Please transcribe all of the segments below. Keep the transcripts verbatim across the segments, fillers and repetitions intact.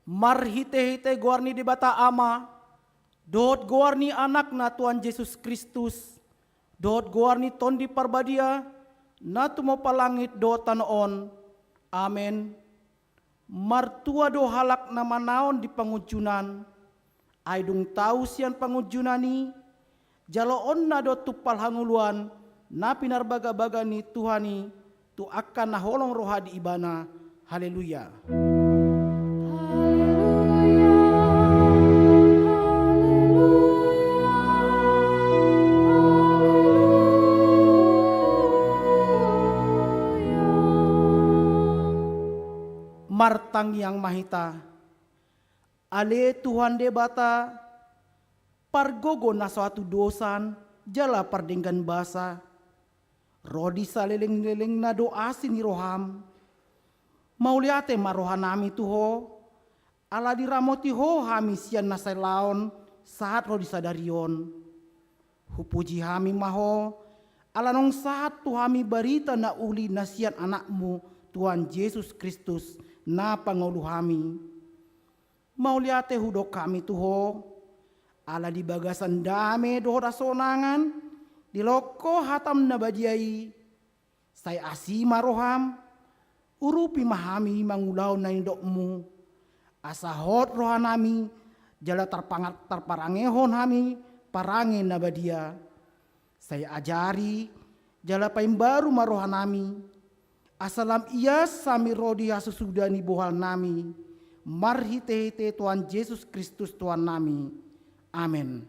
Marhite-hite goar ni Debata Ama, dohot goar ni Anakna Tuhan Jesus Kristus, dohot goar ni Tondi Parbadia, na tumompa langit dohot tano on. Amen. Martua do halak na manaon di pangunjunan, ai dung tau sian pangunjunan i, jaloonna do tumpal hangoluan na pinarbaga-baga ni Tuhan i tu angka na holong roha di Ibana. Haleluya. Haleluya, haleluya, haleluya. Martangiang ma hita. Ale Tuhan Debata, pargogo na so hatudosan jala pardenggan basa, ro di saleleng-lelengna do asi ni roham. Mauliate ma rohanami tu Ho, ala diramoti Ho hami sian na sai laon sahat ro di sadari on. Hupuji hami ma Ho, ala naung sahat tu hami barita na uli na sian Anakmu, Tuhan Jesus Kristus, na pangolu hami. Mauliate hudok hami tu Ho, ala di bagasan dame dohot hasonangan, dilehon Ho hatam na badia i, sai asi ma roham, urupi ma hami mangulahon na nidokmu, asa hot rohanami, jala tarpanga-, tarparangehon hami parange na badia. Sai ajari, jala paimbaru ma rohanami, asa lam ias hami ro di hasusuda ni bohalnami, marhite-hite Tuhan Jesus Kristus Tuhannami. Amen.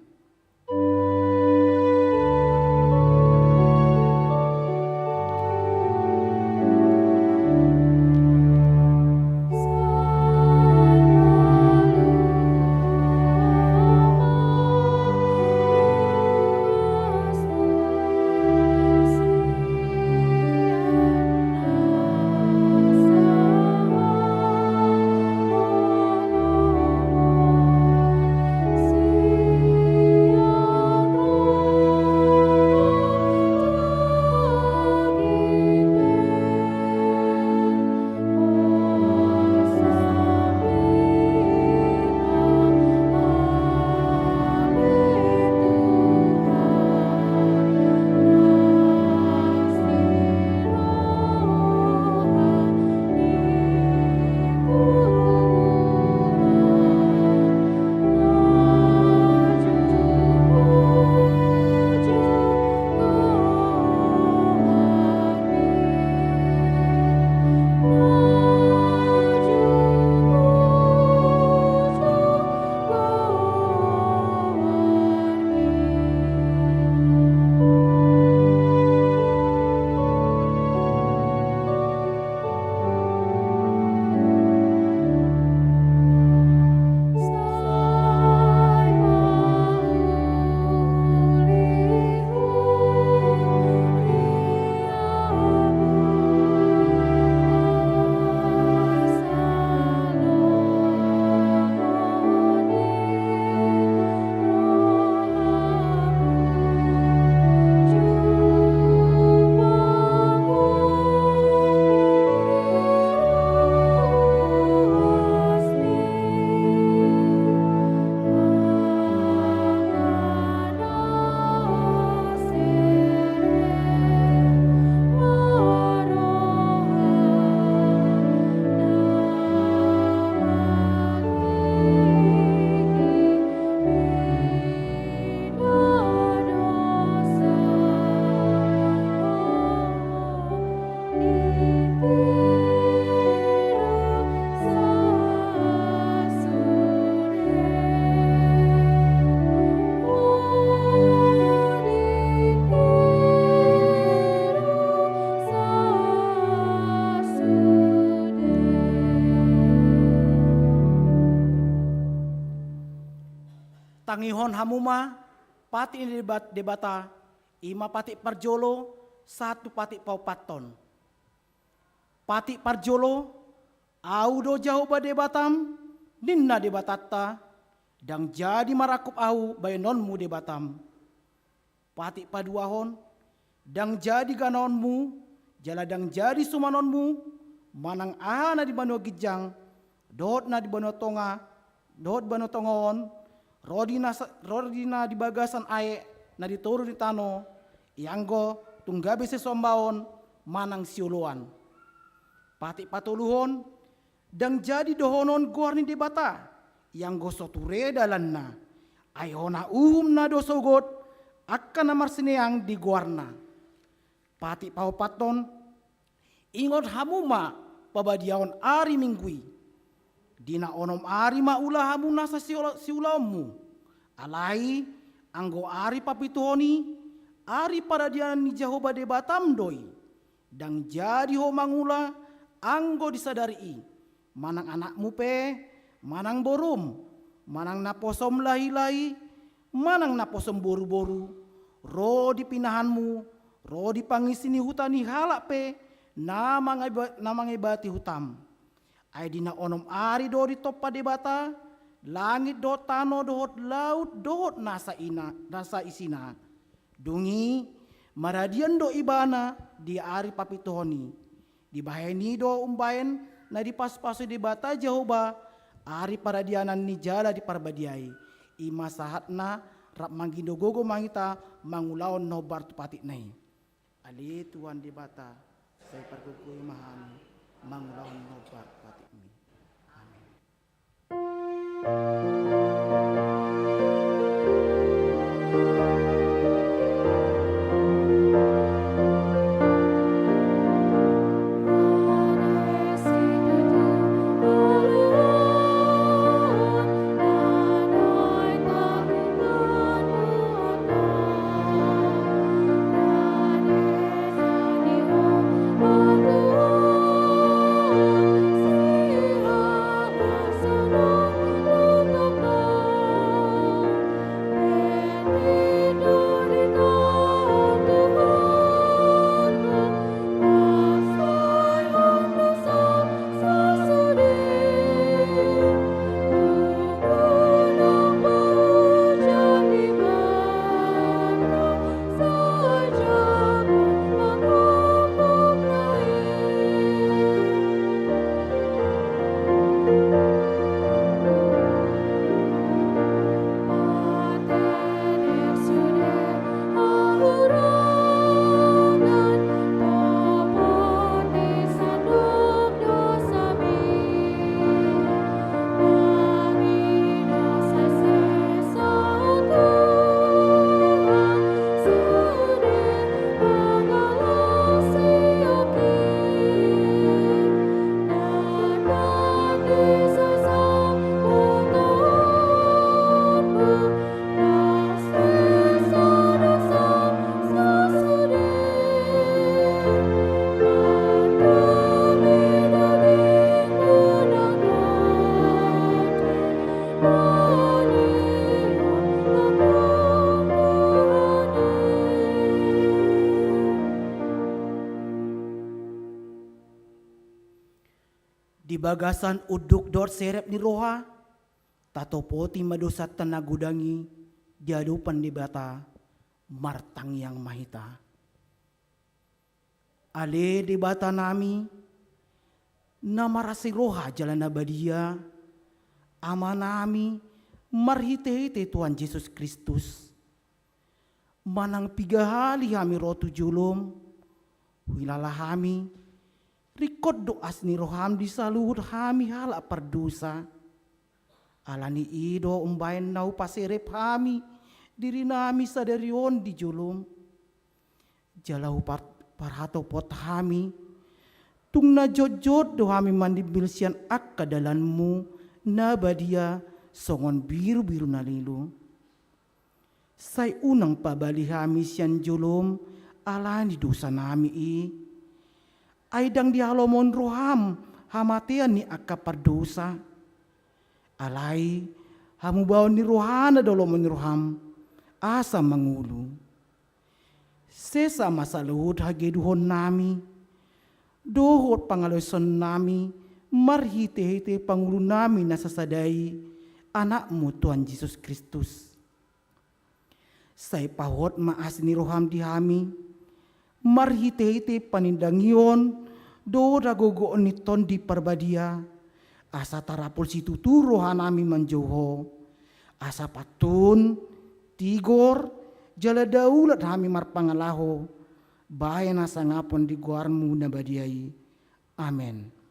Tangihon hamu ma patik ni Debat-, Debata, i ma patik parjolo sahat tu patik paopathon. Patik parjolo, Ahu do Jahowa Debatam, ninna Debatanta, ndang jadi marangkup Ahu baenonmu Debatam. Patik paduahon, ndang jadi ganaonmu, jala ndang jadi sumanonmu, manang aha na di banua ginjang, dohot na di banua tonga, dohot banua tonga on, ro di na sa-, ro di na di bagasan aek na di toru ni tano, ianggo tung gabe sisombaon manang sioloan. Patik patoluhon, ndang jadi dohonon goar ni Debata, ianggo so ture dalanna. Ai hona uhumna do sogot angka na marsineang di goarna. Patik paopathon, ingot hamu ma pabadiaon ari Minggu i. Di na onom ari ma ula hamu nasa siula-, siulaonmu. Alai, anggo ari papituhon i, ari paradianan ni Jahowa Debatam do i. Ndang jadi ho mangula anggo di sadari i, manang anakmu pe, manang borum, manang naposom lahilahi, manang naposom boruboru, ro di pinahanmu, ro di pangisi ni huta ni halak pe na mangeba-, na mangebati hutam. Ai di na onom ari do ditompa Debata langit dohot tano dohot laut dohot nasa ina-, nasa isina. Dung i maradian do Ibana di ari papituhon i. Dibahen i do umbahen na dipasupasu Debata Jahowa ari paradianan ni jala diparbadiai. I ma sahatna, rap manggido gogo ma hita mangulahon na hombar tu patikna i. Ale Tuhan Debata, sai pargogoi ma hami mangulahon na hombar tu patikmi. Amin. Di bagasan unduk dohot serep ni roha, tatopoti ma dosanta na godang i di adopan Debata, martangiang ma hita. Ale Debata nami, na marasi roha jala na badia, Ama nami, marhitehite Tuhan Jesus Kristus. Manang piga hali hami ro tu jolom, huilala hami, ringkot do asi ni roham di saluhut hami halak pardosa. Ala ni i do umbahen na hupaserep hami dirinami sadari on di jolom. Jala hupar-, parhatopot hami, tung na jotjot do hami mandimbil sian angka dalanmu na badia songon birubiru na lilo. Sai unang pabali hami sian jolom ala ni dosanami i. Ai ndang dihalomohon roham hamatean ni angka pardosa. Alai hamubaon ni rohana do lomo ni roham, asa mangolu. Sesa ma saluhut hageduhonnami dohot pangalaosion nami marhitehite pangolunami na sasada i, Anakmu Tuhan Jesus Kristus. Sai pahot ma asi ni roham di hami, marhitehite panindangihon dohot hagogoon ni Tondi Parbadia, Asa tarapul situtu rohanami manjou Ho, asa pantun, tigor, jala daulat hami marpangalaho, bahen hasangapon di goarMu na badia i. Amen.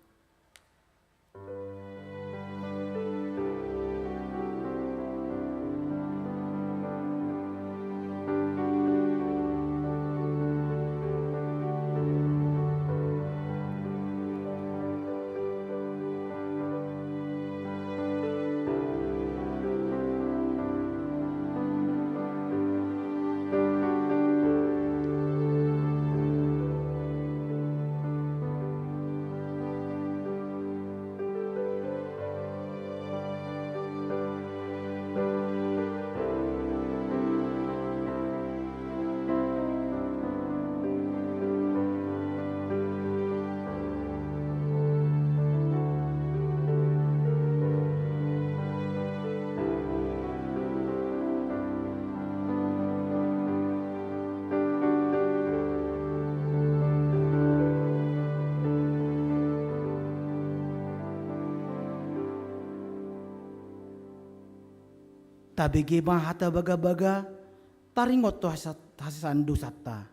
Tabege ma hata bagabaga, taringot tu hasa-, hasesaan dosanta.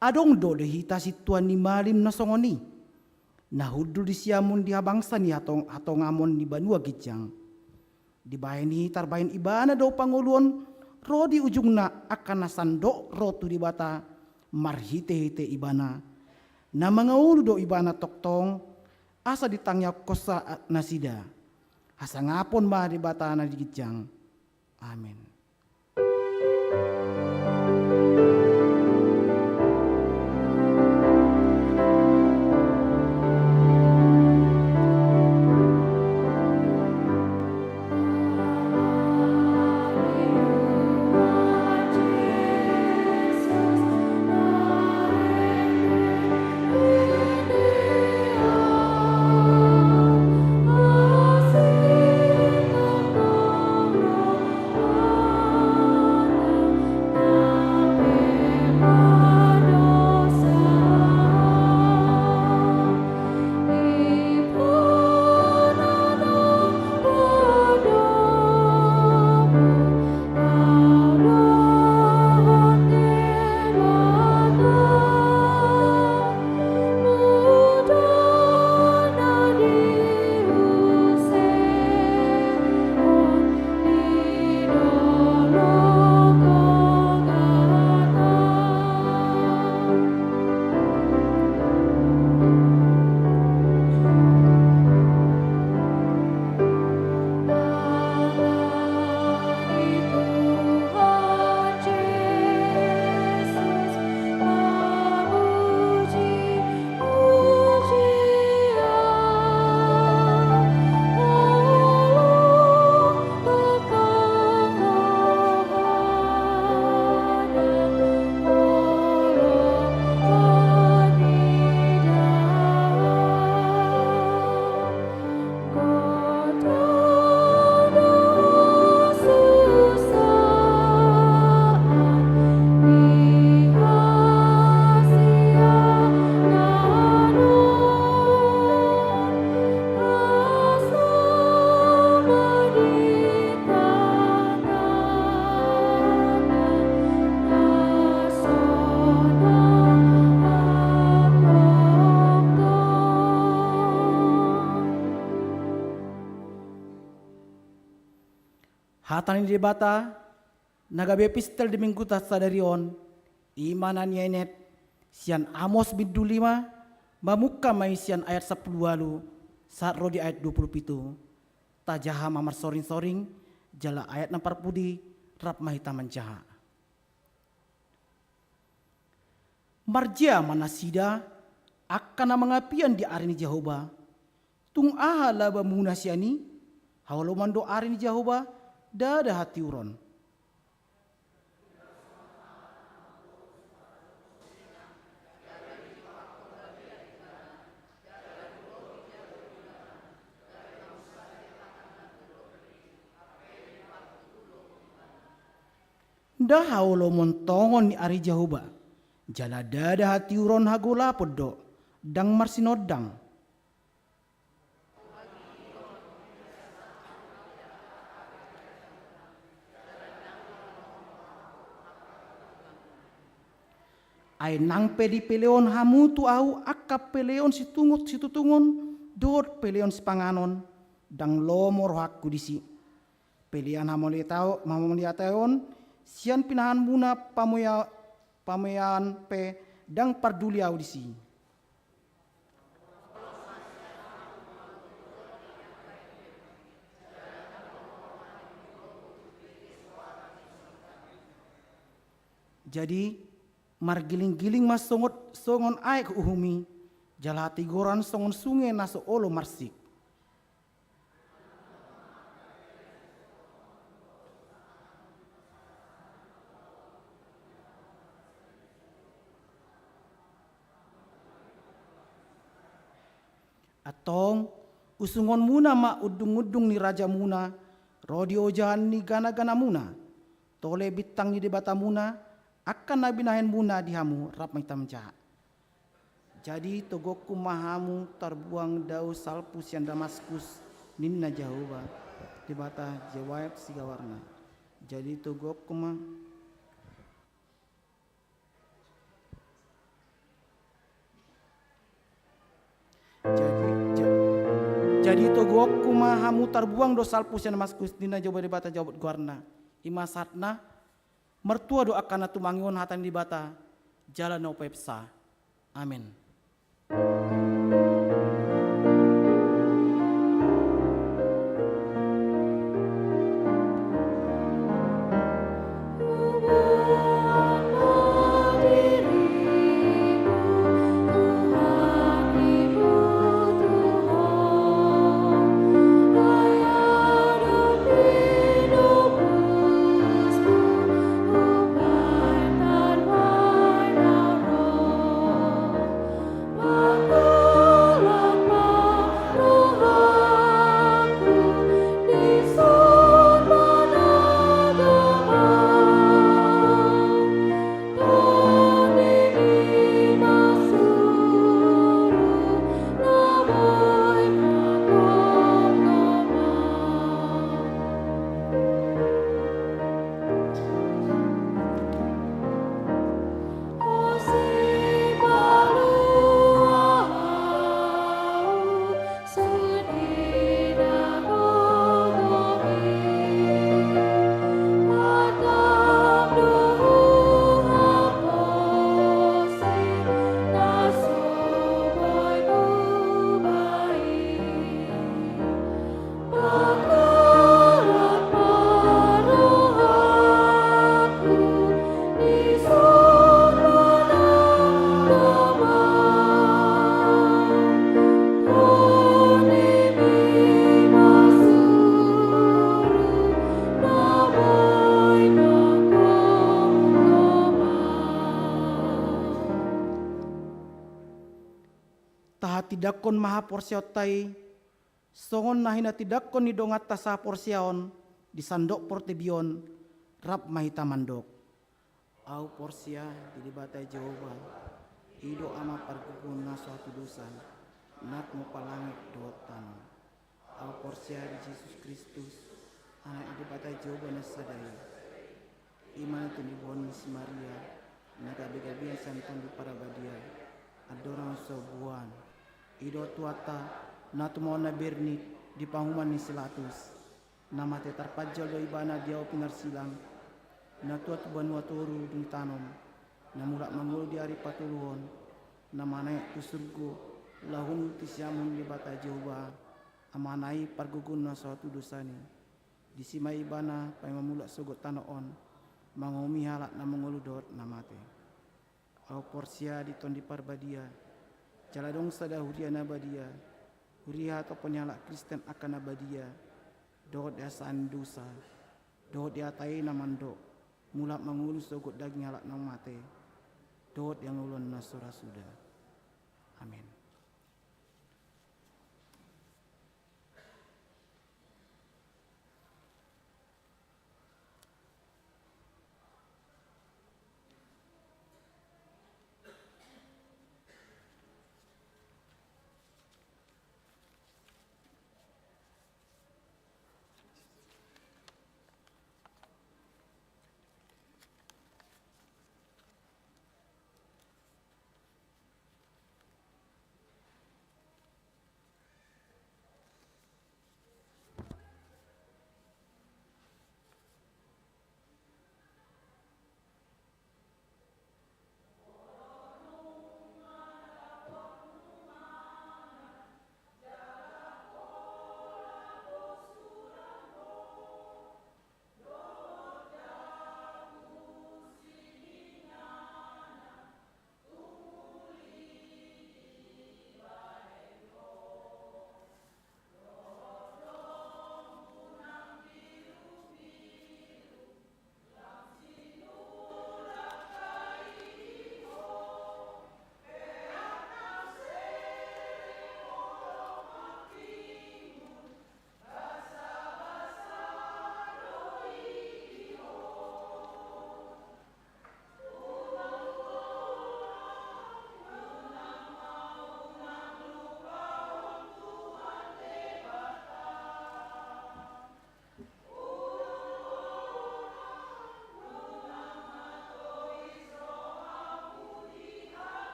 Adong do di hita sintuan ni malim na songon i, na hundul di siamun di habangsa ni hatong-, hatongamon ni banua ginjang. Dibahen i tarbahen ibana do pangoluon ro di ujungna angka na sandok ro tu Debata marhitehite ibana. Na mangaolu do ibana tongtong asa ditangiangkonsa nasida. Hasangapon ma Debata na di ginjang. Amen. Hata ni Debata na gabe epistel di Mingguta sadari on, i ma na nienet sian Amos bindu lima, mamungka ma i sian ayat sampulu ualu sahat ro di ayat dua pulu pitu. Tajaha ma marsoringsoring, jala ayat na parpudi rap ma hita manjaha. Marjea ma nasida angka na mangapian di ari ni Jahowa. Tung aha labamuna sian i? Haholomon do ari ni Jahowa, ndada hatiuron. Nda haholomon tongon ni ari Jahowa, jala ndada hatiuron, hagolapon do, ndang marsinondang. Ai nang pe dipelehon hamu tu ahu angka pelehon situngot situtungon dohot pelehon sipanganon, ndang lomo rohangku disi. Pelean hamauliatao-, hamauliateon sian pinahanmuna pamulia-, pamuliaan pe ndang parduli ahu disi. Jadi, margilinggiling ma songot, songon aek uhum i, jala hatigoran songon sunge na so olo marsik. Antong, usungonmuna ma undungundung ni rajamuna, ro di ojahan ni ganaganamuna, tole bintang ni Debatamuna, angka na binahenmuna di hamu rap ma hita manjaha. Jadi toguonku ma hamu tarbuang do salpu sian Damaskus, ninna Jahowa, Debata Jahowa sigawarna. Jadi toguonku ma. Jadi, ja-, jadi toguonku ma hamu tarbuang do salpu sian Damaskus, ninna Jahowa Debata Jahowa goarna. I ma sahatna, martua do angka na tumangihon hata ni Debata, jala na umpasa. Amen. Tahatindangkon ma haporseaonta i, songon na hinatindangkon ni donganta sahaporseaon di sandok portibi on, rap ma hita mandok. Ahu porsea di Debata Jahowa, i do Ama pargogoon na so hatudosan, na tumompa langit dohot tano. Ahu porsea di Jesus Kristus, Anak ni Debata Jahowa na sada i. I ma na tinibohon ni si Maria, na gabegabean sian Tondi Parbadia, andorang so buan. I do Tuhanta, na tumaon na bernit di panguhuman ni si Pilatus. Na mate tarpanjal do Ibana di ahu pinarsilang, na tua tu banua toru dung ditanom, na mulak mangolu di ari patoluhon, na manaek tu surgo, laho unduti siamun ni Debata Jahowa, Amana i pargogoon na so hatudosan i. Disi ma Ibana paima mulak sogot tano on, manguhumi halak na mangolu dohot na mate. Ahu porsea di Tondi Parbadia, jala adong sada huria na badia, huria hatopan ni halak Kristen angka na badia, dohot di hasesaan ni dosa, dohot di hata i na mandok, mulak mangolu sogot daging halak na mate, dohot di hangoluan na so ra suda. Amen.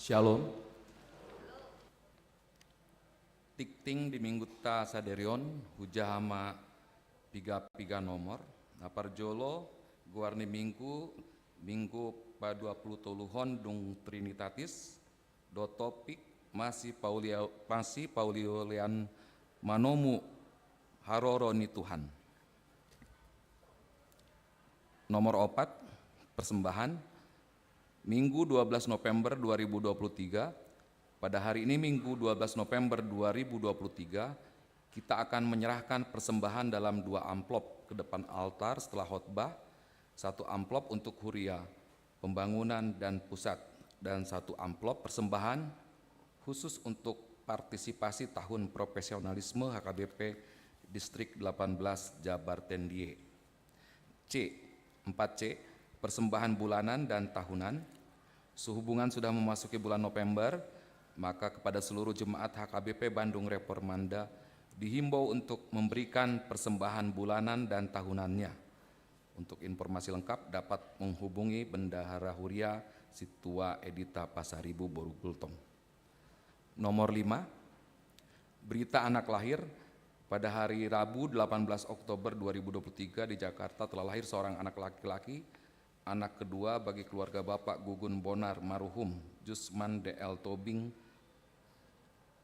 Shalom. Tingting di minggunta sadari on, hujaha ma piga-piga nomor. Na parjolo, goar ni minggu, minggu paduapuluh toluhon dung Trinitatis, do topik masi paulia-, masi pauliulian manomu haroro ni Tuhan. Nomor opat, persembahan. Minggu dua belas November dua ribu dua puluh tiga, pada hari ini Minggu dua belas November dua ribu dua puluh tiga, kita akan menyerahkan persembahan dalam dua amplop ke depan altar setelah khotbah, satu amplop untuk huria, pembangunan, dan pusat, dan satu amplop persembahan khusus untuk partisipasi tahun profesionalisme H K B P Distrik delapan belas Jabar Tendie. C, empat C, persembahan bulanan dan tahunan. Sehubungan sudah memasuki bulan November, maka kepada seluruh jemaat H K B P Bandung Reformanda dihimbau untuk memberikan persembahan bulanan dan tahunannya. Untuk informasi lengkap dapat menghubungi Bendahara Huria Sintua Edita Pasaribu boru Gultom. Nomor lima, berita anak lahir. Pada hari Rabu delapan belas Oktober dua ribu dua puluh tiga di Jakarta telah lahir seorang anak laki-laki, anak kedua bagi keluarga Bapak Gugun Bonar, maruhum, Jusman D L Tobing,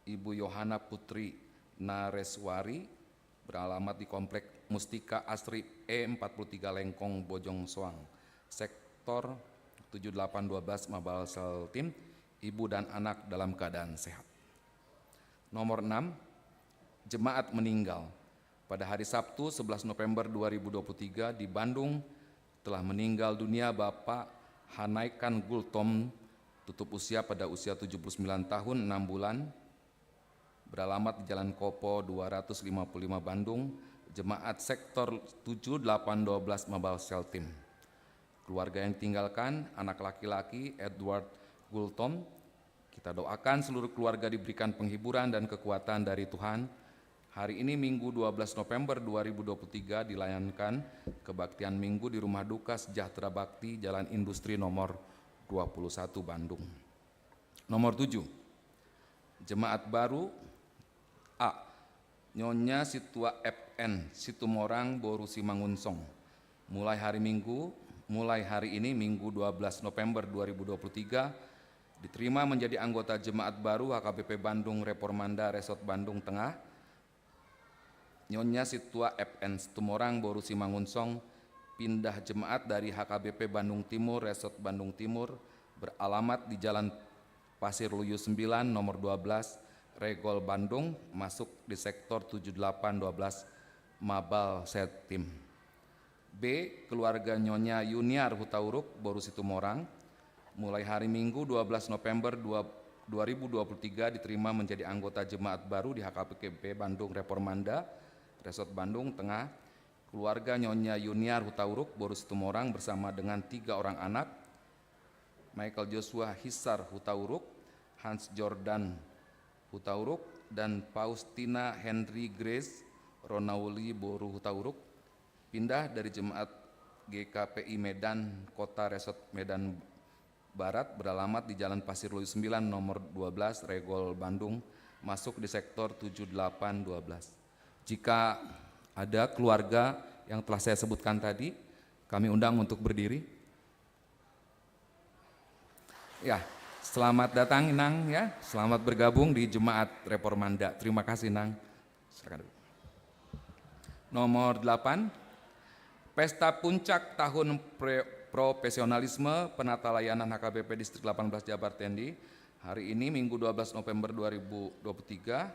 Ibu Yohana Putri Nareswari, beralamat di Komplek Mustika Asri E empat puluh tiga Lengkong, Bojong Soang, Sektor tujuh delapan dua belas Mabal Seltim, ibu dan anak dalam keadaan sehat. Nomor enam, jemaat meninggal. Pada hari Sabtu, sebelas November dua ribu dua puluh tiga, di Bandung, telah meninggal dunia Bapak Hanaikan Gultom, tutup usia pada usia tujuh puluh sembilan tahun enam bulan, beralamat di Jalan Kopo dua ratus lima puluh lima Bandung, jemaat Sektor tujuh delapan dua belas Mabal Seltim. Keluarga yang ditinggalkan, anak laki-laki Edward Gultom, kita doakan seluruh keluarga diberikan penghiburan dan kekuatan dari Tuhan. Hari ini, Minggu dua belas November dua ribu dua puluh tiga, dilayankan kebaktian Minggu di Rumah Duka Sejahtera Bakti, Jalan Industri nomor dua puluh satu, Bandung. Nomor tujuh, jemaat baru. A, Nyonya Sintua F N Situmorang boru Simangunsong. Mulai hari Minggu, mulai hari ini, Minggu dua belas November dua ribu dua puluh tiga, diterima menjadi anggota jemaat baru H K B P Bandung Reformanda Resort Bandung Tengah. Nyonya Sintua F N Situmorang boru Simangunsong pindah jemaat dari H K B P Bandung Timur Resort Bandung Timur, beralamat di Jalan Pasir Luyu sembilan, nomor dua belas, Regol, Bandung, masuk di Sektor tujuh delapan dua belas Mabal Seltim. B, keluarga Nyonya Yuniar Hutauruk boru Situmorang, mulai hari Minggu dua belas November dua, dua ribu dua puluh tiga, diterima menjadi anggota jemaat baru di H K B P Bandung Reformanda Resort Bandung Tengah. Keluarga Nyonya Yuniar Hutauruk boru Situmorang bersama dengan tiga orang anak, Michael Joshua Hisar Hutauruk, Hans Jordan Hutauruk, dan Faustina Henry Grace Ronauli boru Hutauruk, pindah dari jemaat G K P I Medan Kota Resort Medan Barat, beralamat di Jalan Pasir Luyu sembilan, nomor dua belas, Regol, Bandung, masuk di Sektor tujuh delapan dua belas. Jika ada keluarga yang telah saya sebutkan tadi, kami undang untuk berdiri. Ya, selamat datang, Inang, ya. Selamat bergabung di Jemaat Reformanda. Terima kasih, Inang. Silakan duduk. Nomor delapan, Pesta Puncak Tahun Pre-, Profesionalisme Penata Layanan H K B P Distrik delapan belas Jabar Tendie. Hari ini, Minggu dua belas November dua ribu dua puluh tiga,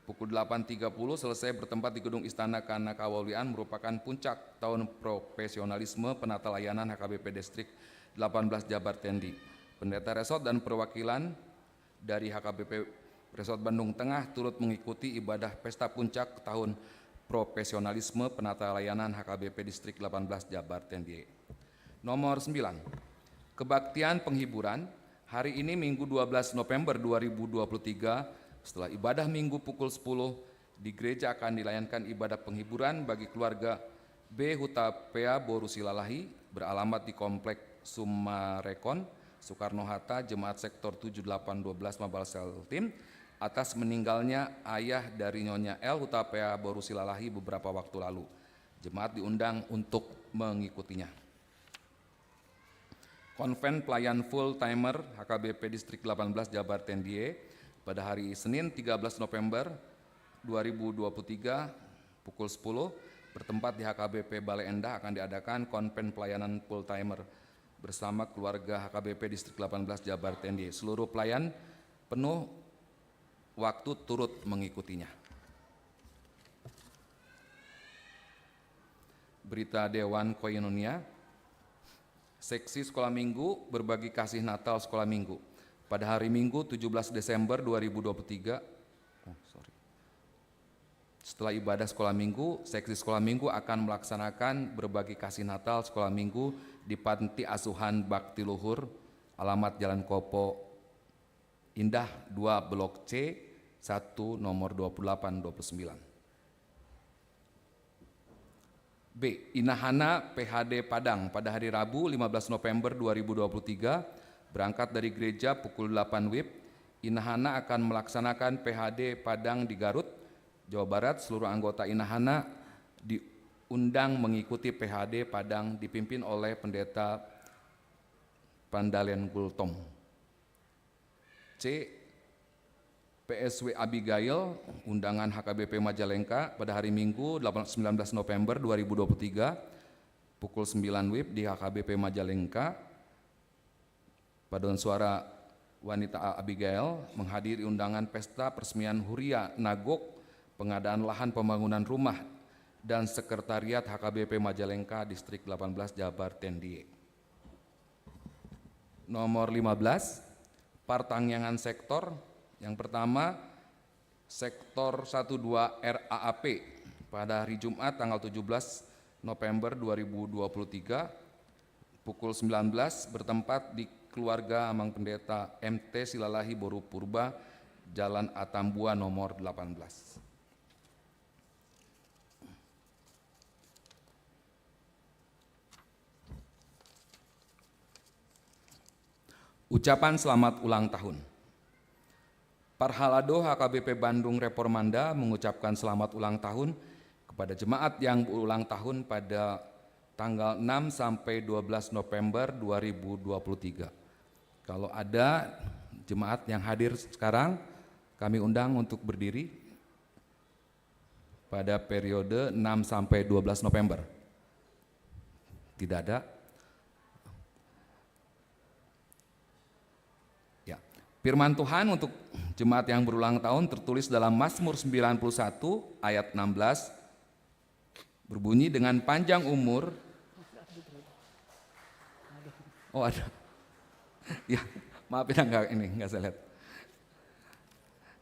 pukul delapan tiga puluh, selesai bertempat di Gedung Istana Karna Kawaluyan, merupakan puncak tahun profesionalisme penata layanan H K B P Distrik delapan belas Jabar Tendie. Pendeta Resort dan perwakilan dari H K B P Resort Bandung Tengah turut mengikuti ibadah pesta puncak tahun profesionalisme penata layanan H K B P Distrik delapan belas Jabar Tendie. Nomor sembilan, kebaktian penghiburan. Hari ini, Minggu dua belas November dua ribu dua puluh tiga, setelah ibadah Minggu pukul sepuluh, di gereja akan dilayankan ibadah penghiburan bagi keluarga B Hutapea boru Silalahi, beralamat di Komplek Sumarekon, Soekarno-Hatta, Jemaat Sektor tujuh delapan dua belas Mobile Cell Team, atas meninggalnya ayah dari Nyonya L Hutapea boru Silalahi beberapa waktu lalu. Jemaat diundang untuk mengikutinya. Konven pelayan full timer H K B P Distrik delapan belas Jabar T N D Y pada hari Senin tiga belas November dua ribu dua puluh tiga pukul sepuluh, bertempat di H K B P Bale Endah, akan diadakan konven pelayanan full timer bersama keluarga H K B P Distrik delapan belas Jabar T N D Y. Seluruh pelayan penuh waktu turut mengikutinya. Berita Dewan Koinonia, Seksi Sekolah Minggu berbagi kasih Natal Sekolah Minggu pada hari Minggu tujuh belas Desember dua ribu dua puluh tiga. Oh, sorry. Setelah ibadah Sekolah Minggu, Seksi Sekolah Minggu akan melaksanakan berbagi kasih Natal Sekolah Minggu di Panti Asuhan Bakti Luhur, alamat Jalan Kopo Indah dua, Blok C satu, nomor dua puluh delapan, dua puluh sembilan. B. Inahana P H D Padang pada hari Rabu lima belas November dua ribu dua puluh tiga, berangkat dari gereja pukul delapan W I B. Inahana akan melaksanakan P H D Padang di Garut, Jawa Barat. Seluruh anggota Inahana diundang mengikuti P H D Padang dipimpin oleh Pendeta Pandalen Gultom. C. P S W Abigail, undangan H K B P Majalengka pada hari Minggu, delapan, sembilan belas November dua ribu dua puluh tiga, pukul sembilan W I B di H K B P Majalengka. Paduan suara wanita A-, Abigail menghadiri undangan pesta peresmian Huria Nagok, pengadaan lahan pembangunan rumah, dan sekretariat H K B P Majalengka, Distrik delapan belas Jabar T N D Y. Nomor lima belas, partangiangan sektor. Yang pertama, sektor satu dua R A A P pada hari Jumat tanggal tujuh belas November dua ribu dua puluh tiga, pukul sembilan belas, bertempat di keluarga Amang Pendeta M T Silalahi boru Purba, Jalan Atambua nomor delapan belas. Ucapan selamat ulang tahun. Parhalado H K B P Bandung Reformanda mengucapkan selamat ulang tahun kepada jemaat yang berulang tahun pada tanggal enam sampai dua belas November dua ribu dua puluh tiga. Kalau ada jemaat yang hadir sekarang, kami undang untuk berdiri. Pada periode enam sampai dua belas November. Tidak ada. Ya. Firman Tuhan untuk jemaat yang berulang tahun tertulis dalam Mazmur sembilan puluh satu ayat enam belas, berbunyi, "Dengan panjang umur." Oh, ada. Ya, maaf ya, nggak, ini nggak saya lihat.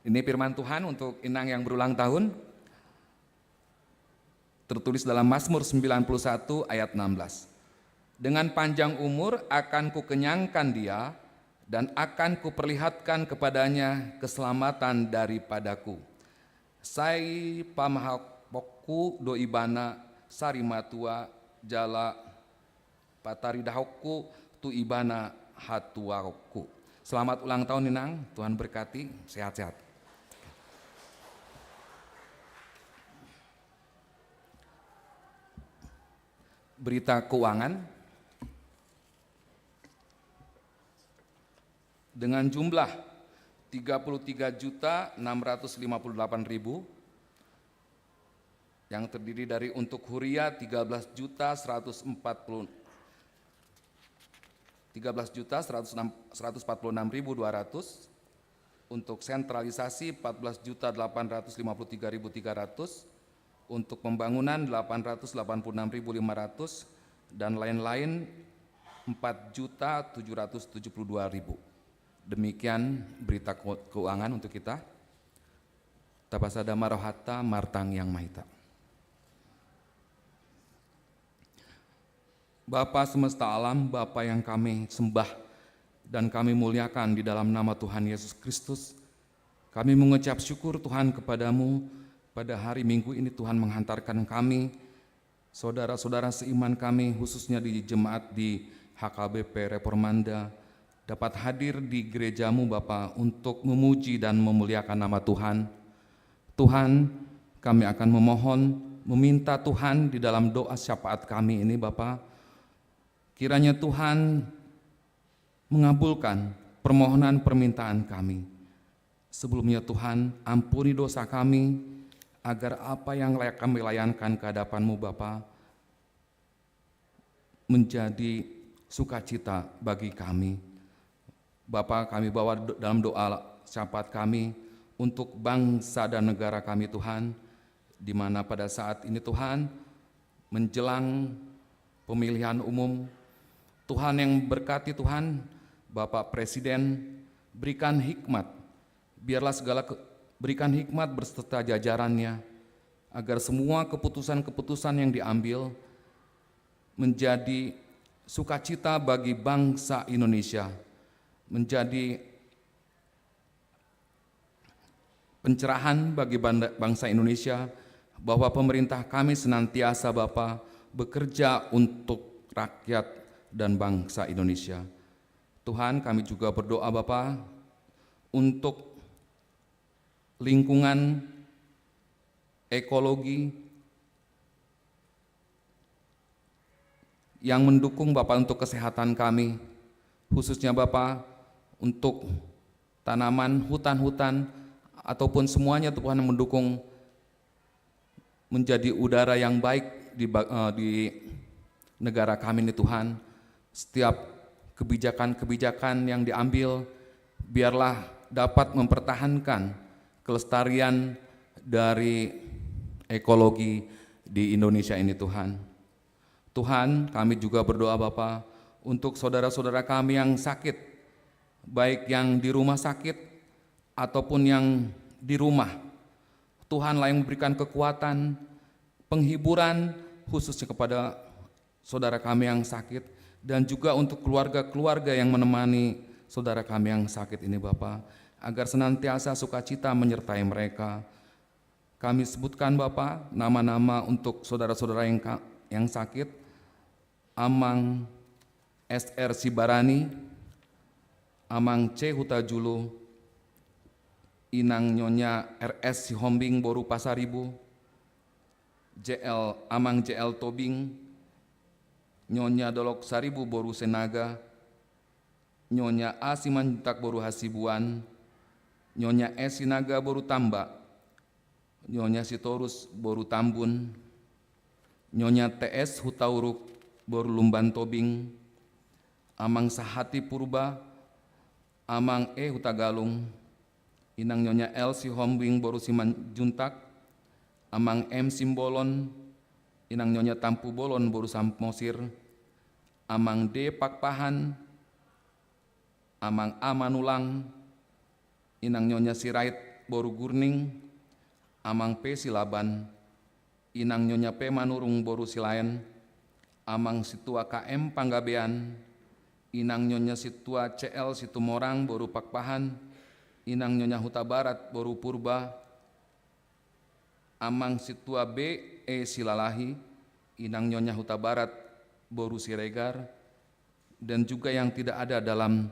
Ini firman Tuhan untuk inang yang berulang tahun, tertulis dalam Mazmur sembilan puluh satu ayat enam belas. "Dengan panjang umur akan kukenyangkan dia, dan akan kuperlihatkan kepadanya keselamatan daripadaku. Sai pamahapokku do ibana sarimatua, jala pataridahonku tu ibana hatuaonku." Selamat ulang tahun, Inang. Tuhan berkati. Sehat-sehat. Berita keuangan. Dengan jumlah tiga puluh tiga juta enam ratus lima puluh delapan ribu, yang terdiri dari untuk huria tiga belas juta seratus empat puluh, tiga belas juta seratus enam, seratus empat puluh enam ribu dua ratus, untuk sentralisasi empat belas juta delapan ratus lima puluh tiga ribu tiga ratus, untuk pembangunan delapan ratus delapan puluh enam ribu lima ratus, dan lain-lain empat juta tujuh ratus tujuh puluh dua ribu. Demikian berita keu-, keuangan untuk kita. Tapasada ma rohanta martangiang ma hita. Bapa semesta alam, Bapa yang kami sembah dan kami muliakan di dalam nama Tuhan Yesus Kristus, kami mengucap syukur, Tuhan, kepada-Mu. Pada hari Minggu ini Tuhan menghantarkan kami, saudara-saudara seiman kami, khususnya di jemaat di H K B P Reformanda, dapat hadir di gereja-Mu, Bapa, untuk memuji dan memuliakan nama Tuhan. Tuhan, kami akan memohon, meminta Tuhan di dalam doa syafaat kami ini, Bapa, kiranya Tuhan mengabulkan permohonan permintaan kami. Sebelumnya, Tuhan, ampuni dosa kami, agar apa yang layak kami layankan ke hadapan-Mu, Bapa, menjadi sukacita bagi kami. Bapa, kami bawa do-, dalam doa syafaat kami untuk bangsa dan negara kami, Tuhan, di mana pada saat ini, Tuhan, menjelang pemilihan umum, Tuhan yang berkati, Tuhan, Bapak Presiden, berikan hikmat, biarlah segala ke-, berikan hikmat berserta jajarannya, agar semua keputusan-keputusan yang diambil menjadi sukacita bagi bangsa Indonesia, menjadi pencerahan bagi banda-, bangsa Indonesia, bahwa pemerintah kami senantiasa, Bapa, bekerja untuk rakyat dan bangsa Indonesia. Tuhan, kami juga berdoa, Bapa, untuk lingkungan, ekologi, yang mendukung, Bapa, untuk kesehatan kami, khususnya, Bapa, untuk tanaman, hutan-hutan, ataupun semuanya, Tuhan, yang mendukung menjadi udara yang baik di ba-, eh, di negara kami ini, Tuhan. Setiap kebijakan-kebijakan yang diambil, biarlah dapat mempertahankan kelestarian dari ekologi di Indonesia ini, Tuhan. Tuhan, kami juga berdoa, Bapa, untuk saudara-saudara kami yang sakit, baik yang di rumah sakit ataupun yang di rumah. Tuhanlah yang memberikan kekuatan, penghiburan, khususnya kepada saudara kami yang sakit, dan juga untuk keluarga-keluarga yang menemani saudara kami yang sakit ini, Bapa, agar senantiasa sukacita menyertai mereka. Kami sebutkan, Bapa, nama-nama untuk saudara-saudara yang ka-, yang sakit, Amang S R Sibarani, Amang C Hutajulu, Inang Nyonya R S Sihombing boru Pasaribu, J L, Amang J L Tobing, Nyonya Dolok Saribu boru Sinaga, Nyonya A Simanjuntak boru Hasibuan, Nyonya S Sinaga boru Tamba, Nyonya Sitorus boru Tambun, Nyonya T S Hutauruk boru Lumban Tobing, Amang Sahati Purba, Amang E Hutagalung, Inang Nyonya L Sihombing boru Simanjuntak, Amang M Simbolon, Inang Nyonya Tampubolon boru Samosir, Amang D Pakpahan, Amang A Manulang, Inang Nyonya Sirait boru Gurning, Amang P Silaban, Inang Nyonya P Manurung boru Silaen, Amang Situa K M Panggabean, Inang Nyonya Situa C L Situmorang boru Pakpahan, Inang Nyonya Hutabarat boru Purba, Amang Situa B E Silalahi, Inang Nyonya Hutabarat boru Siregar, dan juga yang tidak ada dalam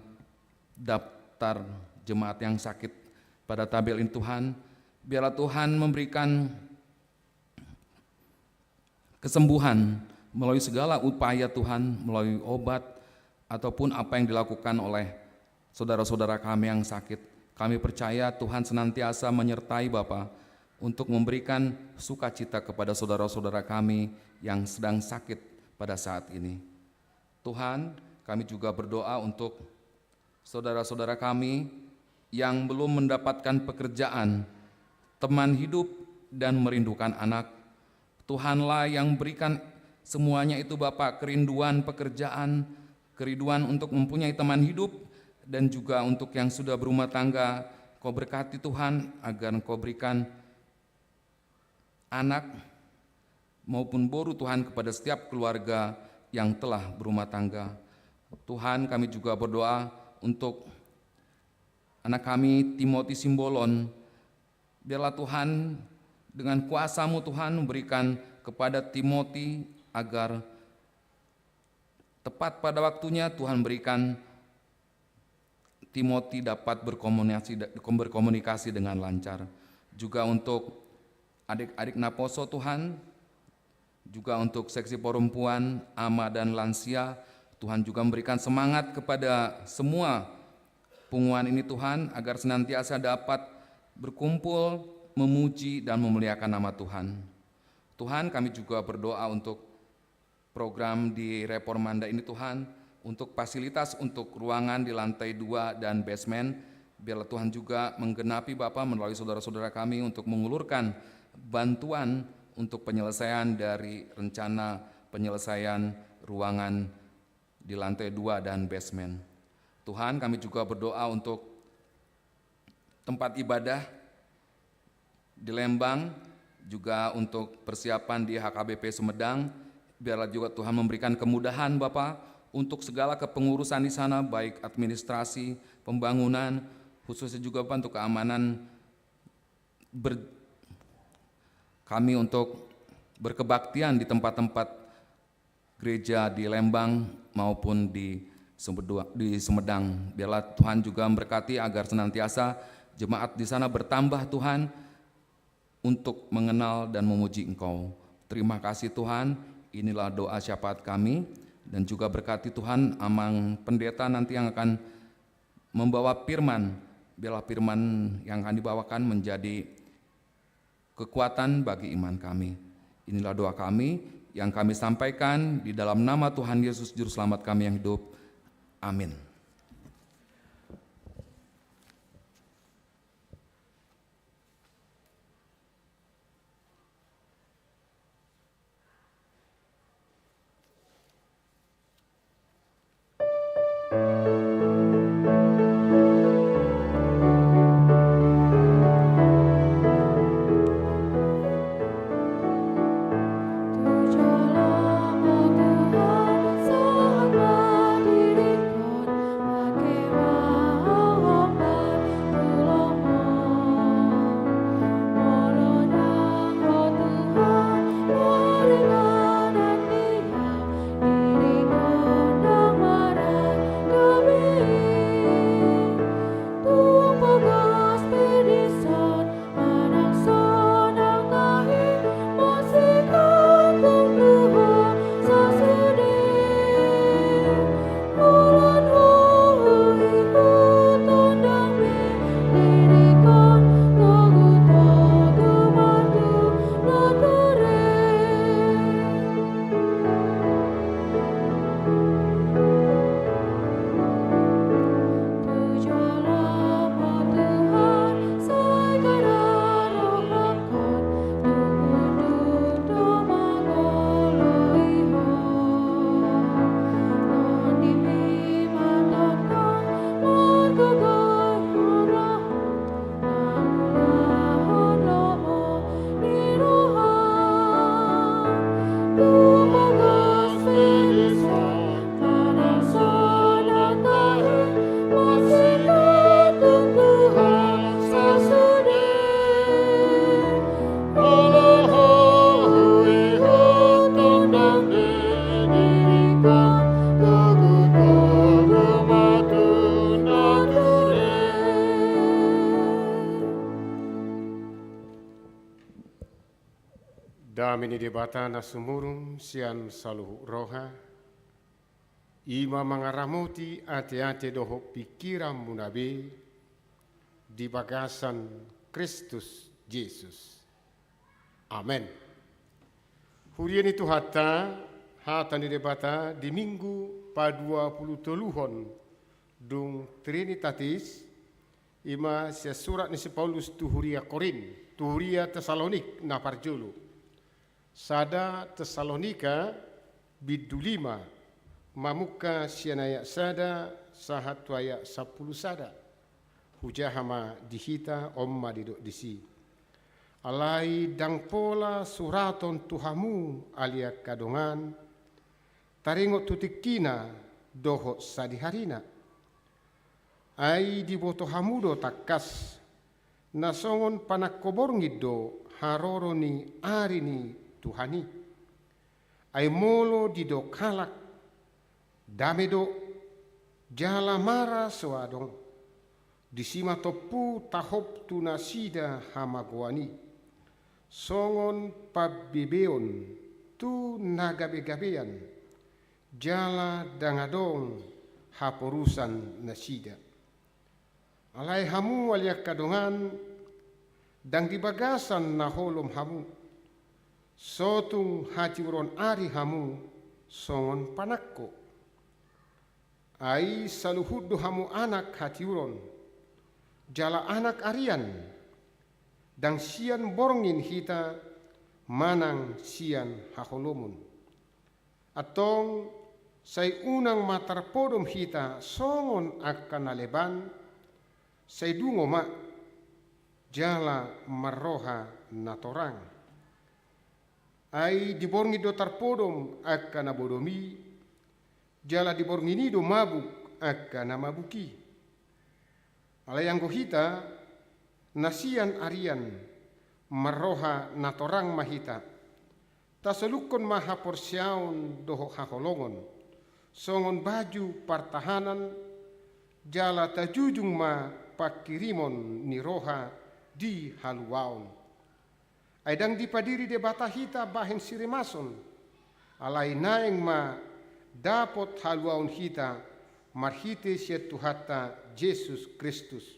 daftar jemaat yang sakit pada tabel ini, Tuhan, biarlah Tuhan memberikan kesembuhan melalui segala upaya, Tuhan, melalui obat ataupun apa yang dilakukan oleh saudara-saudara kami yang sakit. Kami percaya Tuhan senantiasa menyertai Bapa untuk memberikan sukacita kepada saudara-saudara kami yang sedang sakit pada saat ini. Tuhan, kami juga berdoa untuk saudara-saudara kami yang belum mendapatkan pekerjaan, teman hidup, dan merindukan anak. Tuhanlah yang berikan semuanya itu, Bapa, kerinduan pekerjaan, kerinduan untuk mempunyai teman hidup, dan juga untuk yang sudah berumah tangga, Kau berkati, Tuhan, agar Kau berikan anak maupun boru, Tuhan, kepada setiap keluarga yang telah berumah tangga. Tuhan, kami juga berdoa untuk anak kami, Timothy Simbolon. Biarlah Tuhan, dengan kuasa-Mu, Tuhan, memberikan kepada Timothy agar tepat pada waktunya Tuhan berikan Timothy dapat berkomunikasi, berkomunikasi dengan lancar. Juga untuk adik-adik naposo, Tuhan, juga untuk seksi perempuan, ama dan lansia, Tuhan juga memberikan semangat kepada semua punguan ini, Tuhan, agar senantiasa dapat berkumpul, memuji dan memuliakan nama Tuhan. Tuhan, kami juga berdoa untuk program di Reformanda ini, Tuhan, untuk fasilitas untuk ruangan di lantai dua dan basement. Biarlah Tuhan juga menggenapi, Bapa, melalui saudara-saudara kami untuk mengulurkan bantuan untuk penyelesaian dari rencana penyelesaian ruangan di lantai dua dan basement. Tuhan, kami juga berdoa untuk tempat ibadah di Lembang, juga untuk persiapan di H K B P Sumedang. Biarlah juga Tuhan memberikan kemudahan, Bapa, untuk segala kepengurusan di sana, baik administrasi, pembangunan, khususnya juga, Bapa, untuk keamanan ber-, kami untuk berkebaktian di tempat-tempat gereja di Lembang maupun di Sumedua-, di Sumedang. Biarlah Tuhan juga memberkati agar senantiasa jemaat di sana bertambah, Tuhan, untuk mengenal dan memuji Engkau. Terima kasih, Tuhan, inilah doa syafaat kami, dan juga berkati, Tuhan, amang pendeta nanti yang akan membawa firman. Biarlah firman yang akan dibawakan menjadi kekuatan bagi iman kami. Inilah doa kami yang kami sampaikan di dalam nama Tuhan Yesus, Juru Selamat kami yang hidup. Amin. Dame ni Debata na sumurung sian saluhut roha, i ma mangaramoti ateate dohot pingkiranmuna be di bagasan Kristus Jesus. Amen. Huria ni Tuhanta, hata ni Debata di Minggu paduapulutoluhon dung Trinitatis, i ma sian surat ni si Paulus tu huria Korint, tu huria Tesalonik na parjolo. Sada Tesalonika bindu lima, mamungka sian ayat sada sahat tu ayat sampulu sada. Hujaha ma di hita, on ma didok disi. Alai ndang pola suraton tu hamu ale angka dongan, taringot tu tingkina dohot sadiharina. Ai diboto hamu do tangkas, na songon panangko borngin do haroro ni ari ni Tuhan i. Ai molo didok halak, dame do, jala mara so adong, Disi ma tompu tahop tu nasida hamagoan i, songon pambebeon tu na gabegabean, jala ndang adong haporusan nasida. Alai hamu ale angka dongan, ndang di bagasan na holom hamu, so tung hatiuron ari hamu songon panangko. Ai saluhut do hamu anak hatiuron, jala anak arian, ndang sian borngin hita manang sian haholomon. Antong, sai unang ma tarpodom hita songon angka na leban, sai dungo ma jala marroha na torang. Ai di borngin do tarpodom angka na bodom i, jala di borngin i do mabuk angka na mabuk i. Alai anggo hita, na sian arian, marroha na torang ma hita. Tasolukkon ma haporseaon dohot haholongon, songon baju partahanan, jala tajujung ma pangkirimon ni roha di haluaon. Ai ndang dipadiri Debata hita bahen sirimason, alai naeng ma dapot haluaon hita marhite sian Tuhanta Jesus Kristus.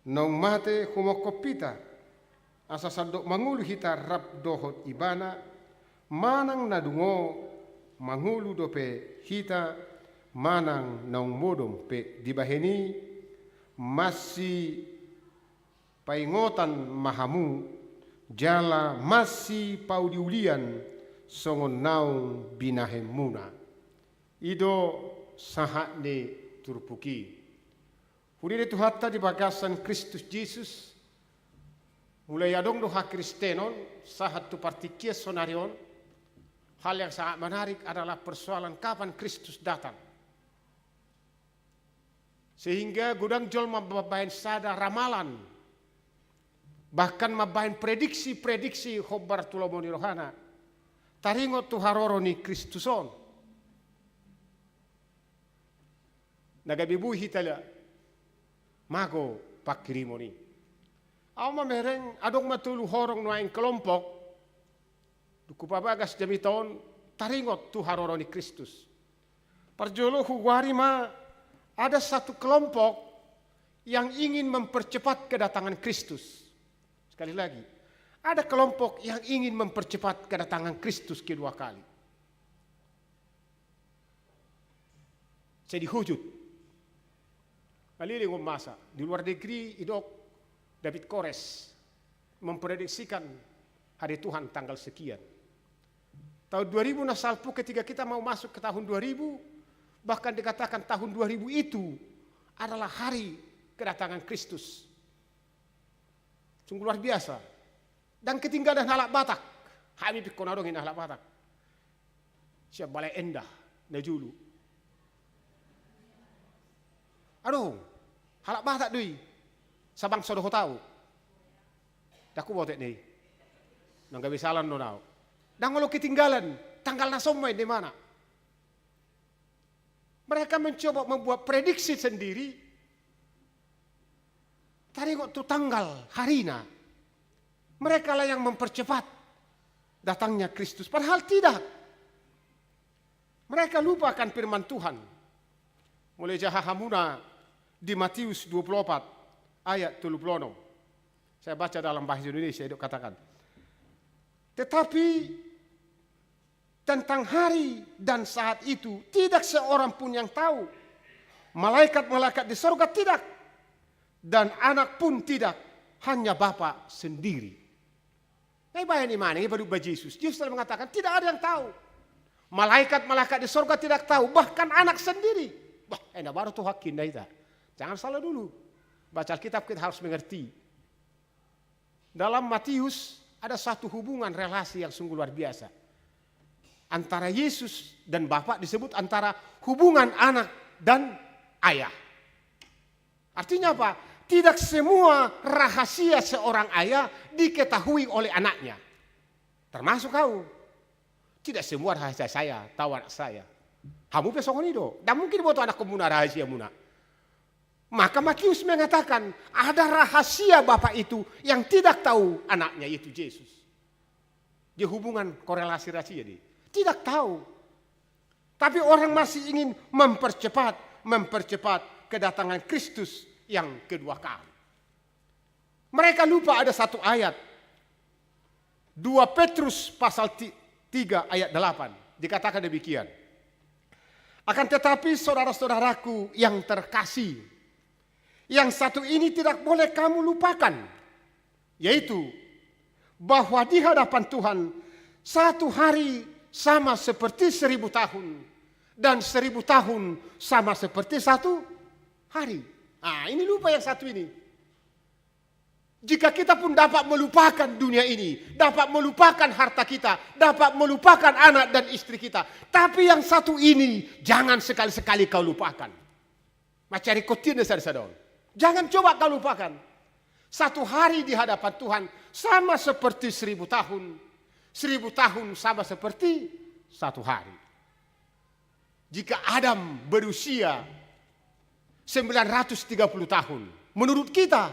Naung mate humongkop hita, asa sandok mangolu hita rap dohot Ibana, manang na dungo mangolu dope hita, manang naung modom pe dibahen i, masi paingotan ma hamu, jala masi pauliulian songon naung binahenmuna. I do sahat ni turpuk i. Huria ni Tuhanta di bagasan Kristus Jesus, mulai adong do hakristenon, sahat tu partingkian sonari on, hal yang sangat menarik adalah persoalan kapan Kristus datang. Sehingga godang jolma mambahen sada ramalan, bahkan mambahen prediksi-prediksi hombar tu lomo ni rohana, taringot tu haroro ni Kristus on. Na gabe boi hita la mago pangkirimon i. Ahu mamereng, adong ma tolu horong nuaeng kelompok, dung hupabagas jamita on, taringot tu haroro ni Kristus. Parjolo hugoari ma, ada satu kelompok yang ingin mempercepat kedatangan Kristus. Sekali lagi, ada kelompok yang ingin mempercepat kedatangan Kristus kedua kali. Sai dihujut. Maliling on masa. Di luar negeri, didok David Koresh memprediksikan hari Tuhan tanggal sekian. Tahun dua ribu na salpu, ketika kita mau masuk ke tahun dua ribu, bahkan dikatakan tahun dua ribu itu adalah hari kedatangan Kristus. Sungguh luar biasa. Ndang ketinggalan halak Batak. Hami pe ingkon adong inna halak Batak. Sian Bale Endah, na julu. Adong, halak Batak do i. Sabangso dohot ahu. Ndang huboto na i. Nang gabe salah do ahu. Ndang olo ketinggalan, tanggal na son ma inna imana. Mereka mencoba membuat prediksi sendiri, taringot tu tanggal, harina. Mereka lah yang mempercepat datangnya Kristus. Padahal tidak. Mereka lupa akan firman Tuhan. Molo jaha hamuna di Matius dua puluh opat ayat tolu puluh onom. Saya baca dalam bahasa Indonesia, didok katakan. Tetapi tentang hari dan saat itu, tidak seorang pun yang tahu. Malaikat-malaikat di sorga tidak, dan Anak pun tidak, hanya Bapa sendiri. Nah, ibaen imana, iba lupa Jesus. Jesus telah mengatakan, tidak ada yang tahu. Malaikat-malaikat di sorga tidak tahu, bahkan Anak sendiri. Bah, enda baru Tuhan kinda ita. Jangan salah dulu. Baca Alkitab kita harus mengerti. Dalam Matius ada satu hubungan relasi yang sungguh luar biasa antara Yesus dan Bapa, disebut antara hubungan anak dan ayah. Artinya apa? Tidak semua rahasia seorang ayah diketahui oleh anaknya. Termasuk kau. Tidak semua rahasia saya tahu anak saya. Hamu pe songon i do. Ndang mungkin diboto anakkonmuna rahasiamuna. Maka Matius mengatakan, ada rahasia Bapa itu yang tidak tahu anaknya, yaitu Jesus. Dia hubungan korelasi rahasia dia. Tidak tahu. Tapi orang masih ingin mempercepat, mempercepat kedatangan Kristus yang kedua kali. Mereka lupa ada satu ayat. Dua Petrus pasal ti-, tiga ayat delapan. Dikatakan demikian. Akan tetapi, saudara-saudaraku yang terkasih, yang satu ini tidak boleh kamu lupakan, yaitu bahwa di hadapan Tuhan satu hari sama seperti seribu tahun, dan seribu tahun sama seperti satu hari. Ah, ini lupa yang satu ini. Jika kita pun dapat melupakan dunia ini, dapat melupakan harta kita, dapat melupakan anak dan istri kita, tapi yang satu ini jangan sekali-sekali kau lupakan. Mansai rikotin na sada-sada on. Jangan coba kau lupakan. Satu hari di hadapan Tuhan sama seperti seribu tahun. Seribu tahun sama seperti satu hari. Jika Adam berusia sembilan ratus tiga puluh tahun, menurut kita,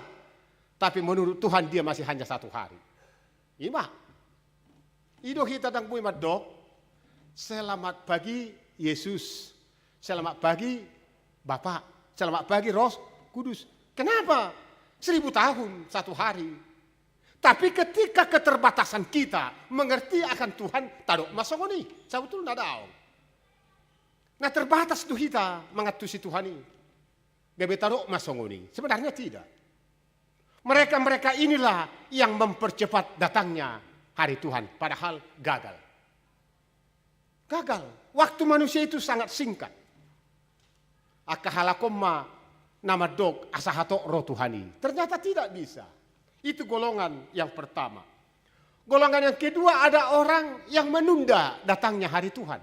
tapi menurut Tuhan dia masih hanya satu hari. Ima. I do hita ndang boi mandok, "Selamat pagi, Yesus. Selamat pagi, Bapak. Selamat pagi, Roh Kudus." Kenapa? Seribu tahun, satu hari. Tapi ketika keterbatasan kita mengerti akan Tuhan, tadok ma songon i. Sabotulna daong. Na terbatas do hita mangantusi Tuhan i. Gabe tadok ma songon i. Sebenarnya tidak. Mereka-mereka inilah yang mempercepat datangnya hari Tuhan, padahal gagal. Gagal. Waktu manusia itu sangat singkat. Angka halak on ma na mandok asa hatop ro Tuhan i. Ternyata tidak bisa. Itu golongan yang pertama. Golongan yang kedua, ada orang yang menunda datangnya hari Tuhan.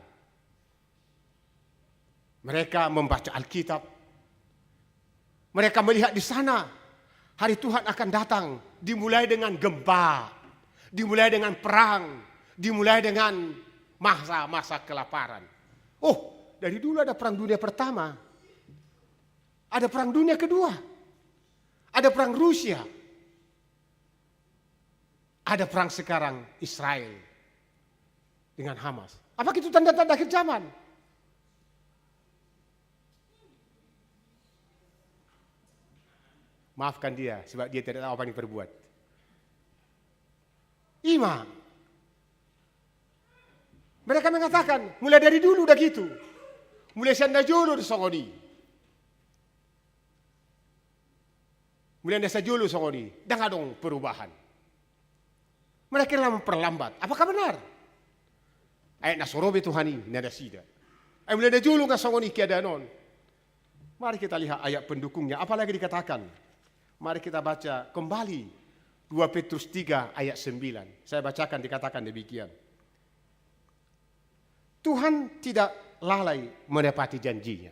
Mereka membaca Alkitab. Mereka melihat di sana hari Tuhan akan datang, dimulai dengan gempa, dimulai dengan perang, dimulai dengan masa-masa kelaparan. Oh, dari dulu ada Perang Dunia Pertama, ada Perang Dunia Kedua, ada Perang Rusia, ada perang sekarang Israel dengan Hamas. Apakah itu tanda-tanda akhir zaman? Maafkan dia, sebab dia tidak tahu apa yang diperbuat. Ima. Mereka mengatakan, mulai dari dulu udah gitu. Mulai sian na jolo do songon i. Mulai na sajolo songon i, ndang adong perubahan. Mereka memperlambat. Apakah benar? Ai na so ro be Tuhan i, ninna nasida. Ai mulai na jolo nga songon i keadaan on. Mari kita lihat ayat pendukungnya. Apalagi dikatakan. Mari kita baca kembali dua Petrus tiga ayat sembilan. Saya bacakan, dikatakan demikian. Tuhan tidak lalai menepati janjinya.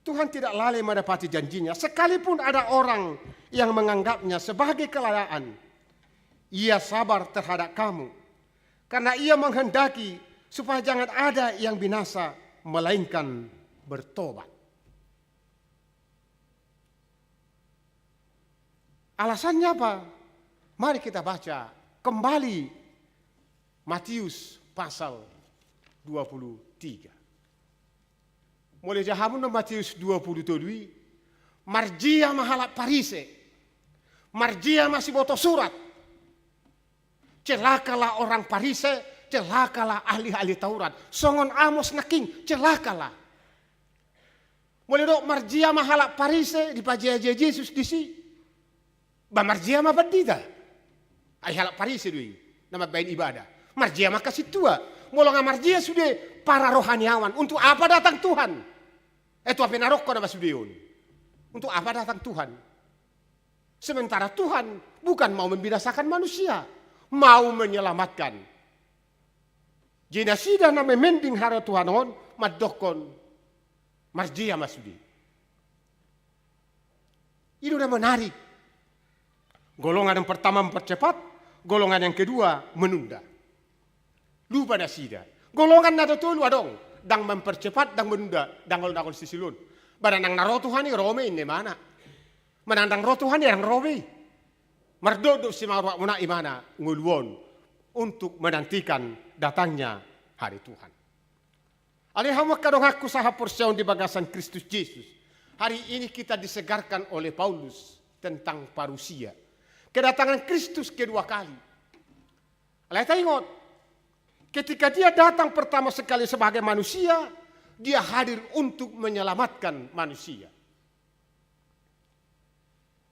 Tuhan tidak lalai menepati janjinya. Sekalipun ada orang yang menganggapnya sebagai kelalaian, ia sabar terhadap kamu. Karena ia menghendaki supaya jangan ada yang binasa, melainkan bertobat. Alasannya apa? Mari kita baca kembali Matius pasal dua puluh tiga. Molo jaha hamu na Matius dua puluh tolu i, marjia ma halak Parise, marjia ma siboto surat. Celakalah orang Parise, celakalah ahli-ahli Taurat. Songon Amos nangkin, celakalah. Molo didok marjia ma halak Parise, dipajea-jea Jesus disi. Ba marjia ma pandita. Ai halak Parise do i, na mambahen ibadah. Marjia ma angka sintua. Molo nga marjia sude para rohaniawan, untuk apa datang Tuhan? Eh, tu apa na ro ho nama sude on? Untuk apa datang Tuhan? Sementara Tuhan bukan mau membinasakan manusia, mau menyelamatkan. Jadi nasida na memending hata Tuhan on, mandokkon marjia ma sude. I do na menarik. Golongan yang pertama mempercepat, golongan yang kedua menunda. Lupa nasida. Golongan na tolu adong, ndang mempercepat, ndang menunda, ndang olo, ndang olo sisuluhon. Manang ndang na ro Tuhan i, ro ma i, ninna imana. Manang ndang ro Tuhan i, ndang ro be i. Mardokdok simaruak muna imana ngolu on untuk menantikan datangnya hari Tuhan. Alai hamu angka donganku sahaporseaon di bagasan Kristus Jesus, hari ini kita disegarkan oleh Paulus tentang parousia, kedatangan Kristus kedua kali. Alai taingot, ketika dia datang pertama sekali sebagai manusia, dia hadir untuk menyelamatkan manusia.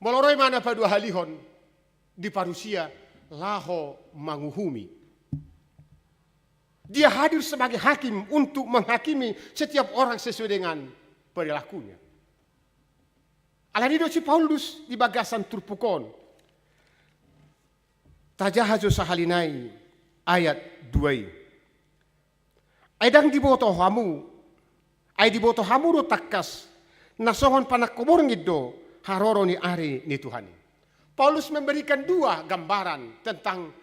Molo ro imana paduahalihon di parousia laho manguhumi. Dia hadir sebagai hakim untuk menghakimi setiap orang sesuai dengan perilakunya. Alani do si Paulus di bagasan turpuk on. Tajaha jo sahali nai ayat dua i. Ai ndang diboto hamu, ai diboto hamu do tangkas, na songon panangko borngin do haroro ni ari ni Tuhan i. Paulus memberikan dua gambaran tentang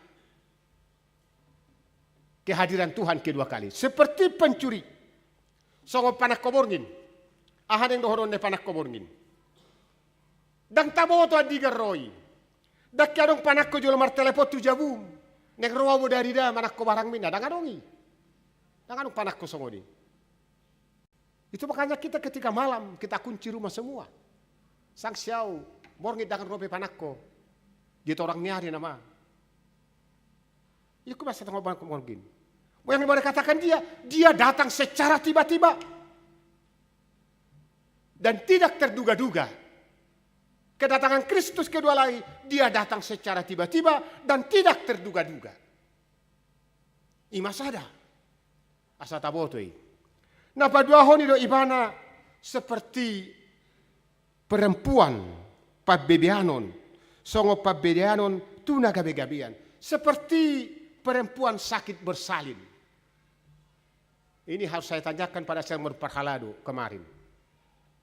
kehadiran Tuhan kedua kali. Seperti pencuri, songon panangko borngin. Aha naeng dohonon ni panangko borngin? Ndang taboto andigan ro i. Ndang adong panangko jolo martelepon tu jabum. Naeng ro au bodari da manangko barang mina. Ndang adong i. Ndang adong panangko songon i. Itu makanya kita ketika malam, kita kunci rumah semua. Sanksi au, borngin ndang ro be panangko. Di torang ni ari nama. Itu masa tengah panangko borngin. Yang mau dikatakan dia, dia datang secara tiba-tiba. Dan tidak terduga-duga. Kedatangan Kristus kedua kali, dia datang secara tiba-tiba dan tidak terduga-duga. I ma sada. Asa taboto i. Na paduahon i do ibana seperti perempuan pambebeanon, songon pambebeanon tu na gabe-gabean. Seperti perempuan sakit bersalin. Ini harus saya tanyakan pada saya parhalado kemarin.